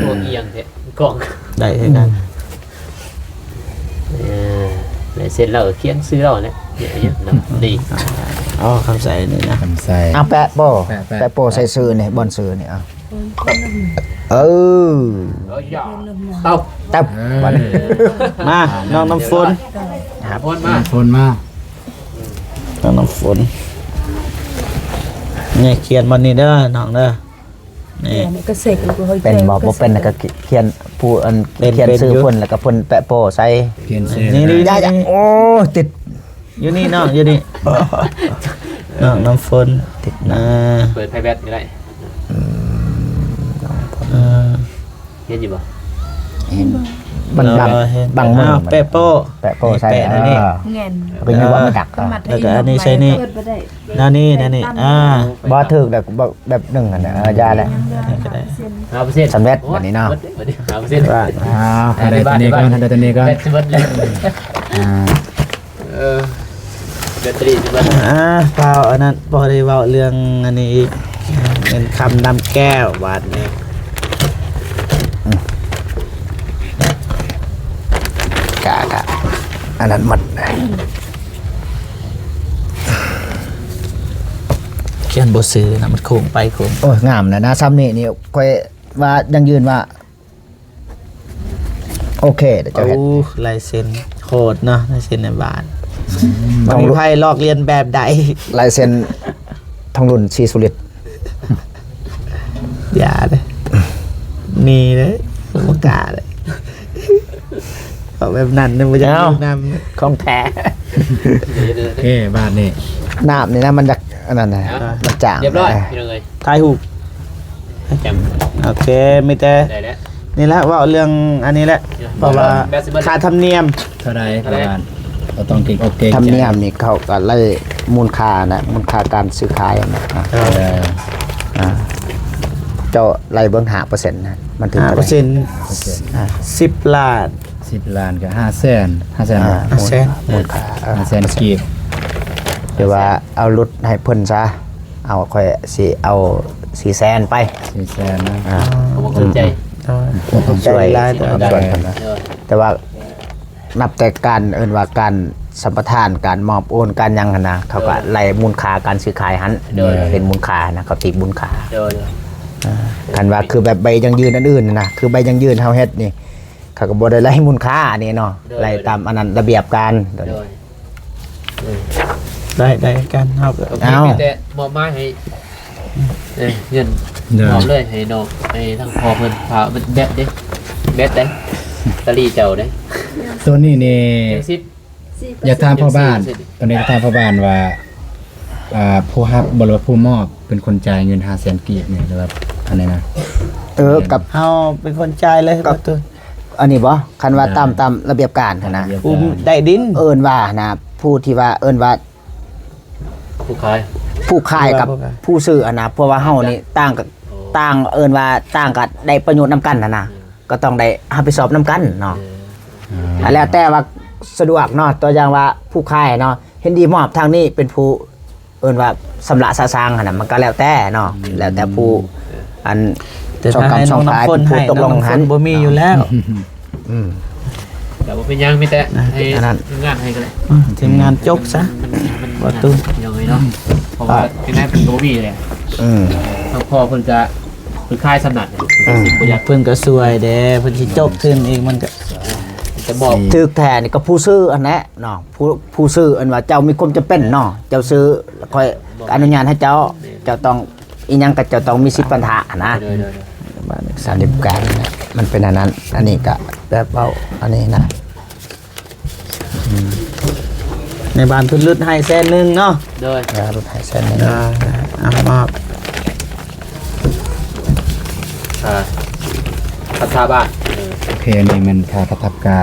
ໂອ້ ອີ່ຫຍັງແທ້ ກ້ອງ ໄດ້ຄືກັນ ເອີ ລາຍເຊັນລາວຂຽນຊື່ລາວແຫຼະ ນີ້ ອໍ ຄຳໃສນີ້ນະ ຄຳໃສ ອ່ະ ແປະໂປ້ ແປະ ແປະ ແປະໂປ້ໃສ່ຊື່ນີ້ ບ່ອນຊື່ນີ້ ອ່ະ ເອີ ເອີ ຕັບ ຕັບ ເອີ ມາ ນ້ອງນ້ຳຝົນ ນ້ຳຝົນມາ ນ້ອງນ້ຳຝົນ ນີ້ຂຽນບ່ອນນີ້ເດີ ນ້ອງເດີ ນີ້ ເປັນບໍ່ ບໍ່ເປັນກໍຂຽນ ຜູ້ອັນ ຂຽນຊື່ເພິ່ນ ແລ້ວກໍເພິ່ນແປະໂປ້ໃສ່ ຂຽນຊື່ ນີ້ ນີ້ ນີ້ ໂອ້ ຕິດ ຢູ່ນີ້ນ້ອງ ຢູ່ນີ້ ໂອ້ ເອີ ນ້ອງນ້ຳຝົນ ຕິດໜ້າ ເອີ ເປີດໄພແບັດກໍໄດ້ ອືມ ນ້ອງຝົນ ເອີ ເຫັນຢູ່ບໍ່? ເຫັນ ມັນບາງ ເອີ ເຫັນ ບາງມື້ ອ້າວ ແປະໂປ້ ແປະໂປ້ໃສ່ ແປະ ເອີ ແນ່ນ ເອີ ກໍຍັງວ່າມັນດັກ ແລ້ວກໍອັນນີ້ໃສ່ນີ້ ເປີດບໍ່ໄດ້ ແນວນີ້ ແນວນີ້ ອ່າ ບໍ່ຖືກແລ້ວ ແບບໜຶ່ງຫັ້ນນະ ເອີ ຢ່າແຫຼະ ຫ້າເປີເຊັນ ສຳເລັດບັດນີ້ເນາະ ຫ້າເປີເຊັນ ອ້າວ ໃຫ້ໄດ້ຕົວນີ້ກ່ອນ ໃຫ້ໄດ້ຕົວນີ້ກ່ອນ ແບັດຊິເບິດແລ້ວ ອ່າ ເອີ ແບັດເຕີຣີຊິເບິດ ອ່າ ພາວອັນນັ້ນ ພໍໄດ້ເວົ້າເລື່ອງອັນນີ້ອີກ ເງິນຄຳນຳແກ້ວບາດນີ້ ກະ ກະ ອັນນັ້ນໝົດ ຂຽນບໍ່ຊື່ນະ ມັນໂຄ້ງໄປໂຄ້ງ ໂອ້ຍ ງາມນະ ນະ ຊ່ຳນີ້ນີ້ ຂ້ອຍວ່າຢັ້ງຢືນວ່າ ໂອເຄ ດຽວເຈົ້າເຮັດ ໂອ້ ລາຍເຊັນໂຄດເນາະ ລາຍເຊັນໃນບ້ານ ອືມ ບໍ່ມີໃຜລອກລຽນແບບໃດ ລາຍເຊັນທອງລຸນ ສີສຸລິດ ຢ່າເດ້ ໜີເດ້ ບໍ່ກ້າເດ້ ເອົາແບບນັ້ນເດ້ ບໍ່ຢາກຢູ່ນຳ ຂອງແທ້ ໂອເຄ ບາດນີ້ ນ້ຳນີ້ນະ ມັນຢາກອັນນັ້ນນະ ເອົາ ມັນຈາງ ຮຽບຮ້ອຍ ນະ ພີ່ນ້ອງເອີຍ ຖ່າຍຮູບ ຈຳ ໂອເຄ ມີແຕ່ ໄດ້ແລ້ວ ນີ້ແຫຼະ ເວົ້າເລື່ອງອັນນີ້ແຫຼະ ເພາະວ່າຄ່າທຳນຽມ ເທົ່າໃດ ປະມານ ເຮົາຕ້ອງເກັ່ງອົກເກັ່ງໃຈ ທຳນຽມນີ້ເຂົາກໍໄລ່ມູນຄ່ານະ ມູນຄ່າການຊື້ຂາຍນະ ອ່າ ເອີ ອ່າ ເຈົ້າໄລ່ເບິ່ງ ຫ້າເປີເຊັນນະ ມັນຖືກເທົ່າໃດ ຫ້າເປີເຊັນ ອ່າ ສິບລ້ານ ສິບລ້ານກໍຫ້າແສນ ຫ້າແສນ ອ່າ ບາດ ຫ້າແສນ ມູນຄ່າ ເອີ ຫ້າແສນກີບ ຫຼືວ່າເອົາຫຼຸດໃຫ້ເພິ່ນຊະ ເອົາ ຂ້ອຍຊິເອົາສີ່ແສນໄປ ສີ່ແສນນະ ອ່າ ຂອບຄຸນໃຈ ໂດຍ ຂອບໃຈຫຼາຍ ເອີ ຂອບໃຈຫຼາຍ ແຕ່ວ່ານັບແຕ່ການ ເອີ້ນວ່າການສຳປະທານ ການມອບໂອນ ການຫຍັງຫັ້ນນະ ເຂົາກໍໄລ່ມູນຄ່າການຊື້ຂາຍຫັ້ນ ໂດຍ ເປັນມູນຄ່າຫັ້ນນະ ເຂົາຕີມູນຄ່າ ໂດຍ ອ່າ ຄັນວ່າຄືແບບໃບຢັ້ງຢືນອັນອື່ນນະ ຄືໃບຢັ້ງຢືນເຮົາເຮັດນີ້ ເຂົາກໍບໍ່ໄດ້ໄລ່ມູນຄ່າອັນນີ້ເນາະ ໂດຍ ໄລ່ຕາມອັນນັ້ນ ລະບຽບການ ໂດຍ ໂດຍ ໄດ້ ໄດ້ກັນ ເຮົາກໍ ໂອເຄ ເອົາ ມີແຕ່ມອບໝາຍໃຫ້ ເອີ ເງິນ ໂດຍ ມອບເລີຍໃຫ້ນ້ອງ ໃຫ້ທາງພໍ່ເພິ່ນ ພາເພິ່ນແບັດເດ້ ແບັດເດ້ ຕາລີເຈົ້າເດ້ ໂຕນີ້ນີ້ ເຈັດສິບ ຢາກຖາມພໍ່ບ້ານ ຕອນນີ້ກໍຖາມພໍ່ບ້ານວ່າ ອ່າ ຜູ້ຮັບບໍ່ ຫຼືວ່າຜູ້ມອບເປັນຄົນຈ່າຍເງິນຫ້າແສນກີບນີ້ ຫຼືວ່າອັນນີ້ນະ ເອີ ກັບເຮົາເປັນຄົນຈ່າຍເລີຍ ກັບ ອັນນີ້ບໍ່ ຄັນວ່າຕາມ ຕາມລະບຽບການຫັ້ນນະ ລະບຽບການ ຜູ້ໄດ້ດິນ ເອີ້ນວ່າຫັ້ນນະ ຜູ້ທີ່ວ່າ ເອີ້ນວ່າ ຜູ້ຂາຍ ຜູ້ຂາຍກັບຜູ້ຊື້ຫັ້ນນະ ເພາະວ່າເຮົານີ້ຕ່າງກັນ ໂອ້ ຕ່າງ ເອີ້ນວ່າຕ່າງກັນ ໄດ້ປະໂຫຍດນຳກັນຫັ້ນນະ ເອີ ກໍຕ້ອງໄດ້ຮັບຜິດຊອບນຳກັນເນາະ ເອີ ອ່າ ແລ້ວແຕ່ວ່າສະດວກເນາະ ຕົວຢ່າງວ່າຜູ້ຂາຍເນາະ ເຫັນດີມອບທາງນີ້ເປັນຜູ້ ເອີ້ນວ່າຊຳລະສະສາງຫັ້ນນະ ມັນກໍແລ້ວແຕ່ເນາະ ອືມ ແລ້ວແຕ່ຜູ້ ອັນ ແຕ່ຖ້າໃຫ້ນ້ອງນ້ຳຝົນ ເປັນຜູ້ຕົກລົງຫັ້ນ ນ້ອງນ້ຳຝົນບໍ່ມີຢູ່ແລ້ວ ອືມ ກໍບໍ່ເປັນຫຍັງ ມີແຕ່ໃຫ້ ອັນນັ້ນ ທີມງານໃຫ້ກໍໄດ້ ອືມ ທີມງານຈົກຊະ ມັນ ມັນ ບໍ່ ຕູ້ ເນາະ ເພາະວ່າ ອ່າ ເປັນໄງເພິ່ນກໍບໍ່ມີແຫຼະ ອືມ ທາງພໍ່ເພິ່ນກໍຄືຂາຍສຳນັກ ອືມ ບໍ່ຢາກ ເພິ່ນກໍຊ່ວຍເດ້ ເພິ່ນຊິຈົກທຶນອີກ ມັນກໍ ຈະມອບ ຖືກແທ້ນີ້ກໍຜູ້ຊື້ຫັ້ນແຫຼະເນາະ ຜູ້ ຜູ້ຊື້ ອັນວ່າເຈົ້າມີຄວາມຈຳເປັນເນາະ ເຈົ້າຊື້ ຂ້ອຍອະນຸຍາດໃຫ້ເຈົ້າ ເຈົ້າຕ້ອງ ອີ່ຫຍັງກໍເຈົ້າຕ້ອງມີສິດພັນທະນະ ໂດຍ ໂດຍ ໂດຍ ສາມສິບການນະ ມັນເປັນອັນນັ້ນ ອັນນີ້ກໍແບບເວົ້າອັນນີ້ນະ ອືມ ໃນບ້ານເພິ່ນຫຼຸດໃຫ້ແສນໜຶ່ງເນາະ ໂດຍ ເອີ ຫຼຸດໃຫ້ແສນໜຶ່ງ ເອີ ເອົາມອບ ອ່າ ພັດທະບ້ານ ເອີ ໂອເຄ ອັນນີ້ແມ່ນຄ່າພັດທະກາ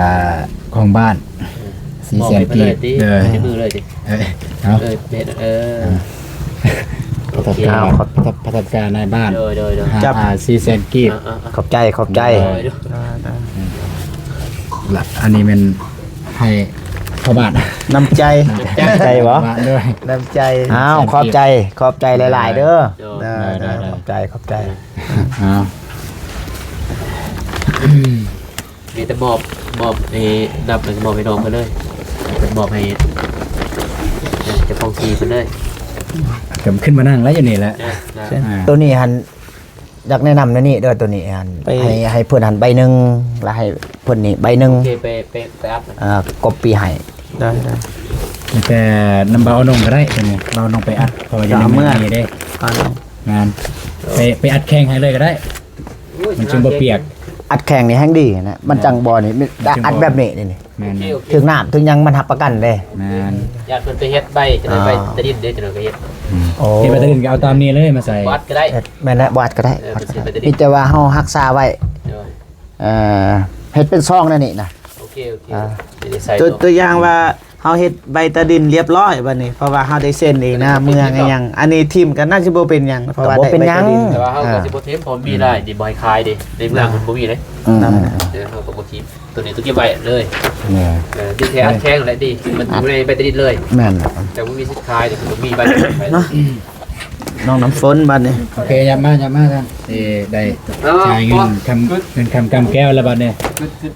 ຂອງບ້ານ ເອີ ສີ່ແສນກີບ ມອບໃຫ້ເພິ່ນເລີຍຕິ ເອີ ໃນມືເລີຍຕິ ເອີ ເອົາ ເອີ ເຮັດ ເອີ ອ່າ ໂອເຄ ພັດທະກາ ພັດທະ ພັດທະການາຍບ້ານ ໂດຍ ໂດຍ ໂດຍ ຫ້າ ອ່າ ສີ່ແສນກີບ ອ່າ ອ່າ ອ່າ ຂອບໃຈ ຂອບໃຈ ໂດຍ ໂດຍ ອ່າ ອ່າ ລະ ອັນນີ້ແມ່ນໃຫ້ພໍ່ບ້ານ ນ້ຳໃຈ ນ້ຳໃຈບໍ່? ນ້ຳໃຈ ອ້າວ ຂອບໃຈ ຂອບໃຈຫຼາຍໆເດີ ໂດຍ ໂດຍ ໂດຍ ໂດຍ ຂອບໃຈ ຂອບໃຈ ອ້າວ ມີແຕ່ມອບ ມອບໃຫ້ ນັບແລ້ວກໍມອບໃຫ້ນ້ອງເພິ່ນເລີຍ ມອບໃຫ້ເຈົ້າຂອງທີ່ເພິ່ນເລີຍ ກໍຂຶ້ນມານັ່ງແລ້ວຢູ່ນີ້ແຫຼະ ໂຕນີ້ຫັ້ນ ຢາກແນະນຳແນວນີ້ເດີ ໂຕນີ້ຫັ້ນ ໄປ ໃຫ້ ໃຫ້ເພິ່ນຫັ້ນໃບໜຶ່ງ ແລ້ວໃຫ້ເພິ່ນນີ້ໃບໜຶ່ງ ໂອເຄ ໄປ ໄປ ໄປອັບ ອ່າ ກອບປີ້ໃຫ້ ໄດ້ ໄດ້ ແຕ່ນຳບ່າວອານົງກໍໄດ້ ໂຕນີ້ບ່າວອານົງໄປອັດ ເພາະວ່າຢູ່ໃນມືນີ້ເດ້ ແມ່ນ ໄປ ໄປອັດແຂ່ງໃຫ້ເລີຍກໍໄດ້ ມັນຈຶ່ງບໍ່ປຽກ ອັດແຂງນີ້ແຮງດີນະ ມັນຈັ່ງບໍ່ນີ້ ອັດແບບນີ້ນີ້ ແມ່ນ ໂອເຄ ໂອເຄ ຖືກນ້ຳຖືກຫຍັງມັນຮັບປະກັນເດ້ ແມ່ນ ຢ້ານເພິ່ນໄປເຮັດໃບ ຈະໄດ້ໃບ ອ່າ ຕາດິນເດ້ ຈະໄດ້ໄປເຮັດ ອືມ ໂອ້ ເຮັດໃບຕາດິນກໍເອົາຕາມນີ້ເລີຍມາໃສ່ ບໍ່ອັດກໍໄດ້ ເຮັດ ແມ່ນແຫຼະ ບໍ່ອັດກໍໄດ້ ເອີ ເພິ່ນຊິໃຫ້ໃບຕາດິນ ມີແຕ່ວ່າເຮົາຮັກສາໄວ້ ໂດຍ ເອີ ເຮັດເປັນຊອງແນວນີ້ນະ ໂອເຄ ໂອເຄ ອ່າ ຈະໄດ້ໃສ່ ຕົວ ຕົວຢ່າງວ່າ ເຮົາເຮັດໃບຕາດິນລຽບຮ້ອຍບັດນີ້ ເພາະວ່າເຮົາໄດ້ເຊັນເອງນະ ເມືອງອີ່ຫຍັງ ອັນນີ້ຖິ້ມກໍໜ້າຊິບໍ່ເປັນຫຍັງ ເພາະວ່າໄດ້ໃບຕາດິນ ແຕ່ວ່າເຮົາກໍຊິບໍ່ຖິ້ມ ເພາະມີຫຼາຍ ດີບໍ່ໃຫ້ຂາຍເດ້ ໃນເມືອງມັນບໍ່ມີເດ້ ອືມ ເອີ ເຮົາກໍບໍ່ຖິ້ມ ຕົວນີ້ຕ້ອງເກັບໄວ້ເລີຍ ແມ່ນ ເອີ ດີແທ້ອັດແຂງແຫຼະ ດີ ມັນຢູ່ໃນໃບຕາດິນເລີຍ ແມ່ນ ແຕ່ບໍ່ມີສິດຂາຍເດ້ ບໍ່ມີໃບຕາດິນເນາະ ນ້ອງນ້ຳຝົນບັດນີ້ ໂອເຄ ຫຍັບມາ ຫຍັບມາຊັ້ນ ຊິໄດ້ ເອົາ ຈ່າຍເງິນຄຳ ເງິນຄຳກຳແກ້ວແລ້ວບັດນີ້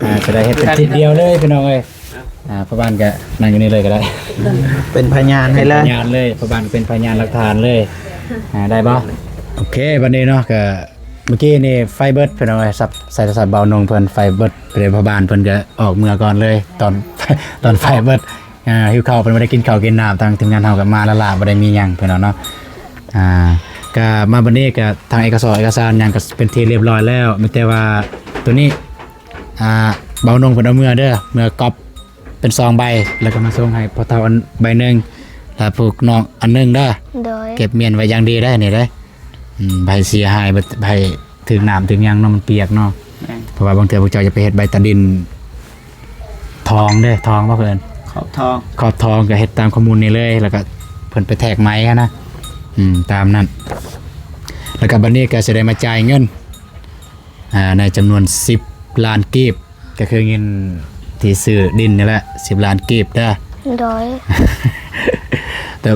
ອ່າ ຈະໄດ້ເຮັດເປັນທີດດຽວເລີຍ ພີ່ນ້ອງເອີຍ ອ່າ ພໍ່ບ້ານກໍນັ່ງຢູ່ນີ້ເລີຍກໍໄດ້ ເປັນພະຍານໃຫ້ເລີຍ ເປັນພະຍານເລີຍ ພໍ່ບ້ານເປັນພະຍານຫຼັກຖານເລີຍ ອ່າ ໄດ້ບໍ່? ໂອເຄ ບັດນີ້ເນາະ ກໍເມື່ອກີ້ນີ້ໄຟເບິດ ພີ່ນ້ອງເອີຍ ສັບ ໃສ່ໂທລະສັບເບົານົງເພິ່ນໄຟເບິດ ເພິ່ນ ພໍ່ບ້ານເພິ່ນກໍອອກເມືອກ່ອນເລີຍ ຕອນ ຕອນໄຟເບິດ ອ່າ ຫິວເຂົ້າ ເພິ່ນບໍ່ໄດ້ກິນເຂົ້າກິນນ້ຳ ທາງທີມງານເຮົາກໍມາລ້າໆ ບໍ່ໄດ້ມີຫຍັງ ພີ່ນ້ອງເນາະ ອ່າ ກໍມາບັດນີ້ກໍທາງເອກະສອນເອກະສານຫຍັງກໍເປັນທີ່ລຽບຮ້ອຍແລ້ວ ມີແຕ່ວ່າໂຕນີ້ ອ່າ ເບົານົງເພິ່ນເອົາເມືອເດີ ເມືອກັອບເປັນຊອງໃບ ແລ້ວກໍມາສົ່ງໃຫ້ພໍ່ເຖົ້າອັນໃບໜຶ່ງ ແລ້ວພວກນ້ອງອັນໜຶ່ງເດີ ໂດຍ ເກັບມ້ຽນໄວ້ຢ່າງດີເດີ ນີ້ເດີ ອືມ ໃບເສຍຫາຍ ໃບ ໃບຖືກນ້ຳຖືກຫຍັງເນາະ ມັນປຽກເນາະ ແມ່ນ ເພາະວ່າບາງເທື່ອພວກເຈົ້າຈະໄປເຮັດໃບຕາດິນທອງເດ້ ທອງບໍ່ເພິ່ນ ຂອບທອງ ຂອບທອງ ກໍເຮັດຕາມຂໍ້ມູນນີ້ເລີຍ ແລ້ວກໍເພິ່ນໄປແທກໃໝຫັ້ນນະ ອືມ ຕາມນັ້ນ ແລ້ວກໍບັດນີ້ກໍຊິໄດ້ມາຈ່າຍເງິນ ອ່າ ໃນຈຳນວນສິບລ້ານກີບ ກໍຄືເງິນທີ່ຊື້ດິນນີ້ແຫຼະ ສິບລ້ານກີບເດີ ໂດຍ ແຕ່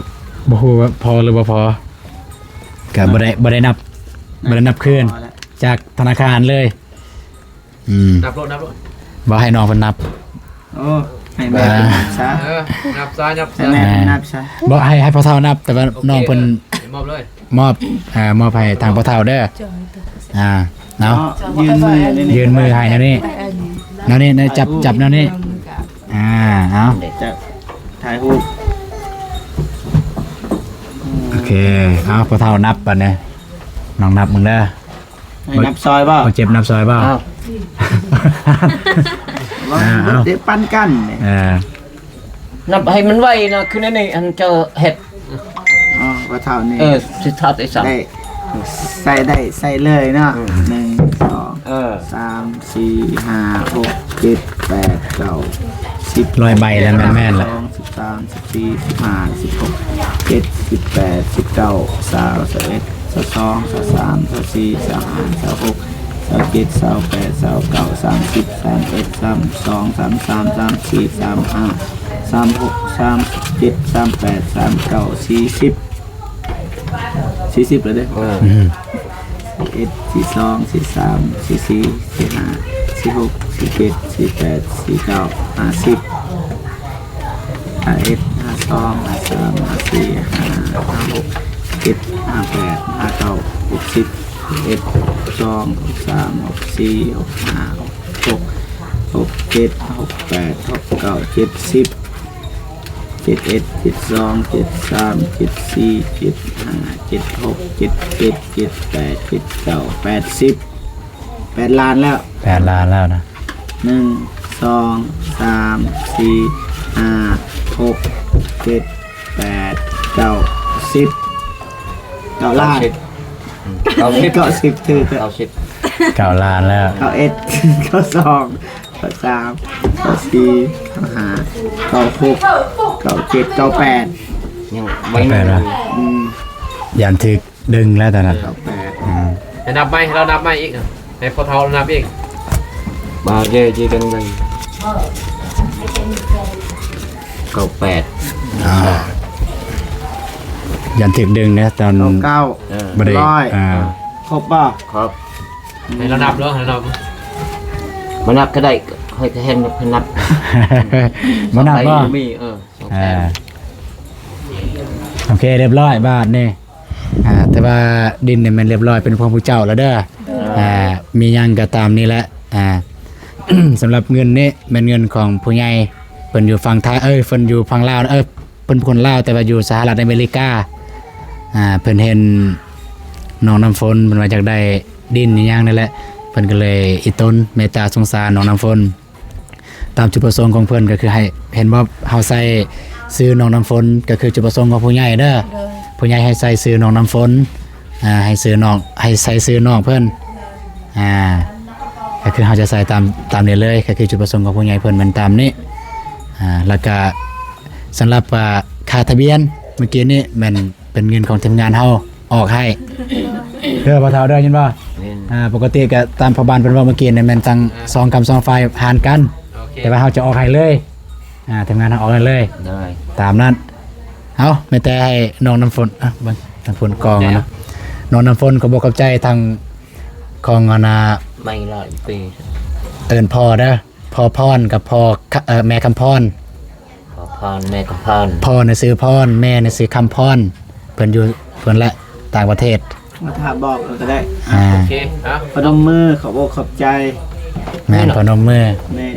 ບໍ່ຮູ້ວ່າພໍຫຼືບໍ່ພໍ ກໍບໍ່ໄດ້ ບໍ່ໄດ້ນັບ ບໍ່ໄດ້ນັບຄືນ ຈາກທະນາຄານເລີຍ ອືມ ນັບໂລດ ນັບໂລດ ບໍ່ໃຫ້ນ້ອງເພິ່ນນັບ ໂອ້ ໃຫ້ແມ່ເພິ່ນນັບຊະ ເອີ ນັບຊະ ນັບຊະ ໃຫ້ແມ່ເພິ່ນນັບຊະ ບໍ່ ໃຫ້ ໃຫ້ພໍ່ເຖົ້ານັບ ແຕ່ວ່າ ໂອເຄ ນ້ອງເພິ່ນ ເອີ ມອບເລີຍ ມອບ ເອີ ມອບໃຫ້ທາງພໍ່ເຖົ້າເດີ ອ່າ ເນາະ ເນາະ ຍື່ນມື ຍື່ນມືໃຫ້ແນວນີ້ ແນວນີ້ ແນວ ຈັບ ຈັບແນວນີ້ ອ່າ ເອົາ ຈະຖ່າຍຮູບ ໂອເຄ ເອົາ ພໍ່ເຖົ້ານັບບັດນີ້ ນ້ອງນັບເບິ່ງເດີ ໃຫ້ນັບຊອຍບໍ່? ຄົນເຈັບນັບຊອຍບໍ່? ອ້າວ ອ່າ ເອົາ ເດ ປັນກັນ ເອີ ນັບໃຫ້ມັນໄວນະ ຄືໃນນີ້ ອັນເຈົ້າເຮັດ ອໍ ວ່າເທົ່ານີ້ ເອີ ສິບເທົ່າໄດ້ຊ້ຳ ໄດ້ ໃສ່ໄດ້ໃສ່ເລີຍເນາະ ອືມ ໜຶ່ງ ສອງ ເອີ ສາມ ສີ່ ຫ້າ ຫົກ ເຈັດ ແປດ ເກົ້າ ສິບ ຮ້ອຍໃບແລ້ວ ແມ່ນໆ ລະ ສອງ ສິບສາມ ສິບສີ່ ສິບຫ້າ ສິບຫົກ ເຈັດ ສິບແປດ ສິບເກົ້າ ຊາວ ຊາວເອັດ ຊາວສອງ ຊາວສາມ ຊາວສີ່ ຊາວຫ້າ ຊາວຫົກ ຊາວເຈັດ ຊາວແປດ ຊາວເກົ້າ ສາມສິບ ສາມເອັດ ສາມສອງ ສາມສາມ ສາມສີ່ ສາມຫ້າ ສາມຫົກ ສາມເຈັດ ສາມແປດ ສາມເກົ້າ ສີ່ສິບ ສີ່ສິບແລ້ວເດ້ ເອີ ອືມ ສີ່ເອັດ ສີ່ສອງ ສີ່ສາມ ສີ່ສີ່ ສີ່ຫ້າ ສີ່ຫົກ ສີ່ເຈັດ ສີ່ແປດ ສີ່ເກົ້າ ຫ້າສິບ ຫ້າເອັດ ຫ້າສອງ ຫ້າສາມ ຫ້າສີ່ ຫ້າຫ້າ ຫ້າຫົກ ເຈັດ ຫ້າແປດ ຫ້າເກົ້າ ຫົກສິບ ເອັດ ສອງ ສາມ ສີ່ ຫ້າ ຫົກ ເຈັດ ຫົກແປດ ຫົກເກົ້າ ເຈັດສິບ ເຈັດເອັດ ເຈັດສອງ ເຈັດສາມ ເຈັດສີ່ ເຈັດຫ້າ ເຈັດຫົກ ເຈັດເຈັດ ເຈັດແປດ ເຈັດເກົ້າ ແປດສິບ ແປດລ້ານແລ້ວ ແປດລ້ານແລ້ວນະ ໜຶ່ງ ສອງ ສາມ ສີ່ ຫ້າ ຫົກ ເຈັດ ແປດ ເກົ້າ ສິບ ເກົ້າລ້ານ ເກົ້າສິບ ເກົ້າສິບ ຖືກ ເກົ້າສິບ ເກົ້າລ້ານແລ້ວ ເກົ້າເອັດ ເກົ້າສອງ ເກົ້າສາມ ເກົ້າສີ່ ເກົ້າຫ້າ ເກົ້າຫົກ ເກົ້າເຈັດ ເກົ້າແປດ ຍັງໄວ້ໜຶ່ງ ອືມ ຢ້ານຖືກ ດຶງແລ້ວຕອນນັ້ນ ເກົ້າແປດ ອືມ ໃຫ້ນັບໃໝ່ ໃຫ້ລາວນັບໃໝ່ອີກ ໃຫ້ພໍ່ເຖົ້ານັບອີກ ມາເຈ້ ເຈ້ກັນໄປ ເກົ້າແປດ ອ່າ ຢ້ານຖືກດຶງເດ້ຕອນ ເກົ້າເກົ້າ ເອີ ບໍ່ໄດ້ ຮ້ອຍ ອ່າ ຄົບບໍ່? ຄົບ ໃຫ້ລາວນັບເດີ ໃຫ້ລາວນັບ ບໍ່ນັບກໍໄດ້ ໃຫ້ ໃຫ້ເພິ່ນນັບ ບໍ່ນັບບໍ່? ມີ ເອີ ສອງແສນ ອ່າ ໂອເຄ ຮຽບຮ້ອຍ ບາດນີ້ ອ່າ ແຕ່ວ່າດິນນີ້ແມ່ນຮຽບຮ້ອຍ ເປັນຂອງພວກເຈົ້າແລ້ວເດີ ອ່າ ມີຫຍັງກໍຕາມນີ້ແຫຼະ ອ່າ ສຳລັບເງິນນີ້ແມ່ນເງິນຂອງຜູ້ໃຫຍ່ ເພິ່ນຢູ່ຝັ່ງໄທ ເອີຍ ເພິ່ນຢູ່ຝັ່ງລາວ ເອີຍ ເພິ່ນຄົນລາວ ແຕ່ວ່າຢູ່ສະຫະລັດອາເມລິກາ ອ່າ ເພິ່ນເຫັນນ້ອງນ້ຳຝົນ ເພິ່ນວ່າຢາກໄດ້ ດິນອີ່ຫຍັງນີ້ແຫຼະ ເພິ່ນກໍເລີຍອີ່ຕົນເມດຕາສົງສານນ້ອງນ້ຳຝົນ. ຕາມຈຸດປະສົງຂອງເພິ່ນກໍຄືໃຫ້ ເຫັນບໍ່ ເຮົາໃສ່ຊື່ນ້ອງນ້ຳຝົນ ກໍຄືຈຸດປະສົງຂອງຜູ້ໃຫຍ່ເດີ. ໂດຍ. ຜູ້ໃຫຍ່ໃຫ້ໃສ່ຊື່ນ້ອງນ້ຳຝົນ ອ່າ ໃຫ້ຊື່ນ້ອງ ໃຫ້ໃສ່ຊື່ນ້ອງເພິ່ນ ອ່າ ກໍຄືເຮົາຈະໃສ່ຕາມ ຕາມນີ້ເລີຍ ກໍຄືຈຸດປະສົງຂອງຜູ້ໃຫຍ່ເພິ່ນແມ່ນຕາມນີ້. ອ່າ ແລ້ວກະສຳລັບ ອ່າ ຄ່າທະບຽນມື້ກີ້ນີ້ແມ່ນເປັນເງິນຂອງທີມງານເຮົາອອກໃຫ້ເດີ ພໍ່ເຖົ້າເດີ ຍິນບໍ່? ແມ່ນ. ອ່າ ປົກກະຕິກະຕາມພໍ່ບ້ານເພິ່ນເວົ້າມື້ກີ້ນີ້ແມ່ນທັງ ອ່າ ສອງກຳສອງຝ່າຍຫານກັນ. ໂອເຄ. ແຕ່ວ່າເຮົາຈະອອກໃຫ້ເລີຍ ອ່າ ທີມງານເຮົາອອກໃຫ້ເລີຍ. ໂດຍ. ຕາມນັ້ນ. ເອົາ ແມ່ນແຕ່ໃຫ້ນ້ອງນ້ຳຝົນ ອ່ະ ເບິ່ງ ນ້ຳຝົນກອງເນາະ. ນ້ອງນ້ຳຝົນ ຂອບອົກຂອບໃຈທາງຂອງອັນນ່າ ໄມ້ຮ້ອຍປີ ເອີ້ນພໍ່ເດີ ພໍ່ພອນກັບພໍ່ ເອີ ແມ່ຄຳພອນ. ພໍ່ພອນ ແມ່ຄຳພອນ. ພໍ່ນະຊື່ພອນ ແມ່ນະຊື່ຄຳພອນ. ເພິ່ນຢູ່ ເພິ່ນແຫຼະ ຕ່າງປະເທດ. ມາຖ້າບອກເອົາກໍໄດ້. ອ່າ ໂອເຄ. ອ່ະ ພະນົມມື ຂອບອົກຂອບໃຈ. ແມ່ນ ພະນົມມື. ແມ່ນ.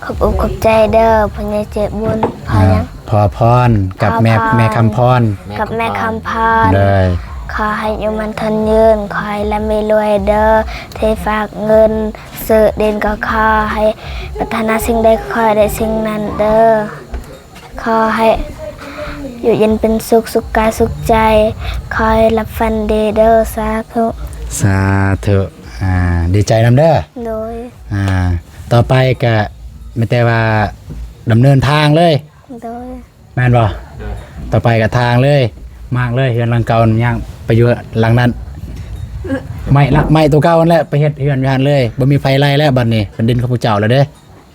ຂອບອົກຂອບໃຈເດີ ພໍ່ໃຫຍ່ໃຈບຸນ. ພໍ່ຫຍັງ? ພໍ່ພອນກັບແມ່ ພໍ່ພອນ ແມ່ຄຳພອນ ກັບແມ່ຄຳພອນ. ໂດຍ. ຂໍໃຫ້ຢູ່ໝັ້ນທວນຍືນ ຂໍໃຫ້ລ່ຳໃຫ້ລວຍເດີ ທີ່ຝາກເງິນຊື້ດິນກໍຂໍໃຫ້ປາດຖະໜາສິ່ງໃດ ຂໍໃຫ້ໄດ້ສິ່ງນັ້ນເດີ ຂໍໃຫ້ຢູ່ເຢັນເປັນສຸກ ສຸກກາຍສຸກໃຈ ຂໍໃຫ້ຫຼັບຝັນດີເດີ ສາທຸ ສາທຸ. ອ່າ ດີໃຈນຳເດີ. ໂດຍ. ອ່າ ຕໍ່ໄປກະມີແຕ່ວ່າດຳເນີນທາງເລີຍ. ໂດຍ. ແມ່ນບໍ່? ໂດຍ. ຕໍ່ໄປກະທາງເລີຍ ມາກເລີຍ ເຮືອນຫຼັງເກົ່າ ຍ່າງໄປຢູ່ຫຼັງນັ້ນ ໄມ້ລະ ໄມ້ໂຕເກົ່າຫັ້ນແຫຼະ ໄປເຮັດເຮືອນຢູ່ຫັ້ນເລີຍ ບໍ່ມີໃຜໄລ່ແລ້ວ ບັດນີ້ເປັນດິນຂອງພວກເຈົ້າແລ້ວເດ້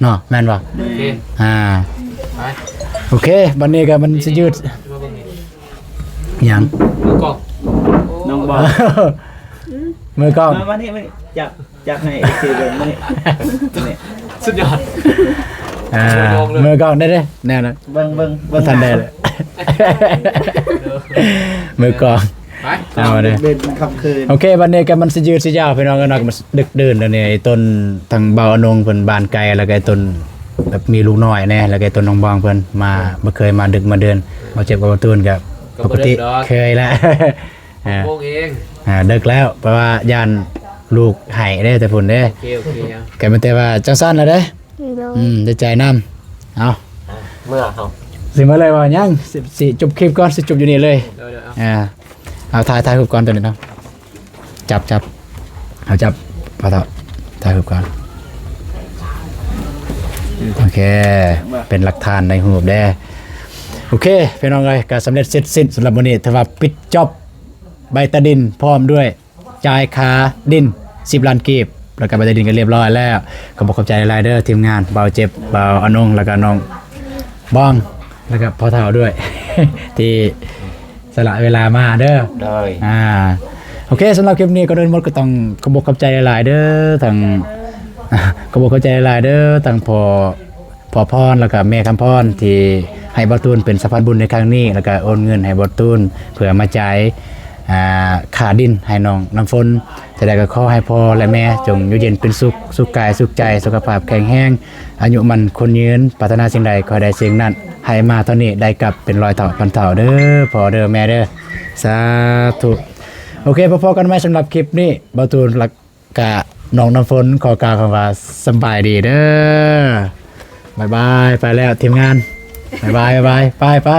ເນາະ ແມ່ນບໍ່? ໂອເຄ. ອ່າ ໄປ ໂອເຄ. ບັດນີ້ກະມັນຊິຍືດ ຫຍັງ? ມືກ້ອງ ນ້ອງບອກ ມືກ້ອງ ມາ ມານີ້ ມານີ້ ຈັບ ຈັບໃຫ້ເອັຟຊີເບິ່ງ ມານີ້ ນີ້ ສຸດຍອດ. ອ່າ ມືກ້ອງໄດ້ເດ້ ແນວນັ້ນ ເບິ່ງ ເບິ່ງ ເບິ່ງ ບໍ່ທັນໄດ້ເລີຍ ມືກ້ອງ. ໄປ ເອົາເດ້ ເປັນຄ່ຳຄືນ. ໂອເຄ ບັດນີ້ກໍມັນຊິຍືດຊິຍາວ ພີ່ນ້ອງເອີຍເນາະ ກໍມັນດຶກດື່ນແລ້ວນີ້. ໄອ້ຕົ້ນ ທາງບ່າວອານົງເພິ່ນບ້ານໄກ ແລ້ວກໍໄອ້ຕົ້ນແບບມີລູກນ້ອຍແດ່ ແລ້ວກໍໄອ້ຕົ້ນນ້ອງບອງເພິ່ນມາ ບໍ່ເຄີຍມາດຶກມາເດີນ. ບໍ່ເຈັບກັບບໍ່ຕູນກໍ ກໍ ປົກກະຕິ ບໍ່ເດີນດອກ ເຄີຍແລ້ວ ອ່າ ຫົກໂມງເອງ ອ່າ ເດິກແລ້ວ ເພາະວ່າຢ້ານລູກໄຫ້ເດ້ ແຕ່ພຸ້ນເດ້. ໂອເຄ ໂອເຄ ເອົາ ກໍມີແຕ່ວ່າຈັ່ງຊັ້ນລະເດ້. ໂດຍ. ອືມ ດີໃຈນຳ. ເອົາ ອ່ະ ເມືອເຮົາ ຊິເມືອເລີຍບໍ່? ຍັງ ຊິ ຊິຈົບຄລິບກ່ອນ ຊິຈົບຢູ່ນີ້ເລີຍ. ໂດຍ ໂດຍ ເອົາ ອ່າ ເອົາ ຖ່າຍ ຖ່າຍຮູບກ່ອນຕົວນີ້ເນາະ. ຈັບ ຈັບ ເອົາ ຈັບ ພໍ່ເຖົ້າ ຖ່າຍຮູບກ່ອນ. ໂອເຄ ເປັນຫຼັກຖານໃນຮູບເດ້. ໂອເຄ ພີ່ນ້ອງເອີຍ ກໍສຳເລັດເສັດສິ້ນສຳລັບມື້ນີ້ ຖືວ່າປິດຈອບໃບຕາດິນ ພ້ອມດ້ວຍ ຈ່າຍຄ່າດິນສິບລ້ານກີບ ແລ້ວກໍໃບຕາດິນກໍລຽບຮ້ອຍແລ້ວ. ຂອບອົກຂອບໃຈຫຼາຍໆເດີ ທີມງານ ບ່າວເຈັບ ບ່າວອານົງ ແລ້ວກໍນ້ອງບອງ ແລ້ວກໍພໍ່ເຖົ້າດ້ວຍ ທີ່ສະຫຼະເວລາມາເດີ. ໂດຍ. ອ່າ ໂອເຄ ສຳລັບຄລິບນີ້ ກ່ອນອື່ນໝົດກໍຕ້ອງຂອບອົກຂອບໃຈຫຼາຍໆເດີ ທັງ ຂອບອົກຂອບໃຈຫຼາຍໆເດີ ທັງພໍ່ ພໍ່ພອນ ແລ້ວກໍແມ່ຄຳພອນ ທີ່ໃຫ້ບ່າວຕູນເປັນສະພານບຸນໃນຄັ້ງນີ້ ແລ້ວກໍໂອນເງິນໃຫ້ບ່າວຕູນ ເພື່ອມາຈ່າຍ ອ່າ ຄ່າດິນໃຫ້ນ້ອງນ້ຳຝົນ. ຈັ່ງໃດກໍຂໍໃຫ້ພໍ່ ແລະ ແມ່ ຈົ່ງຢູ່ເຢັນເປັນສຸກ ສຸກກາຍສຸກໃຈ ສຸຂະພາບແຂງແຮງ ອາຍຸໝັ້ນຂວັນຍືນ ປາດຖະໜາສິ່ງໃດ ຂໍໃຫ້ໄດ້ສິ່ງນັ້ນ ໃຫ້ມາເທົ່ານີ້ ໄດ້ກັບເປັນຮ້ອຍເທົ່າພັນເທົ່າເດີ ພໍ່ເດີ ແມ່ເດີ. ສາທຸ. ໂອເຄ ພໍ້ກັນໃໝ່ສຳລັບຄລິບນີ້ ບ່າວຕູນ ແລະ ກະນ້ອງນ້ຳຝົນ ຂໍກ່າວຄຳວ່າສະບາຍດີເດີ. ບາຍບາຍ ໄປແລ້ວທີມງານ ບາຍບາຍ ບາຍບາຍ ໄປ ໄປ.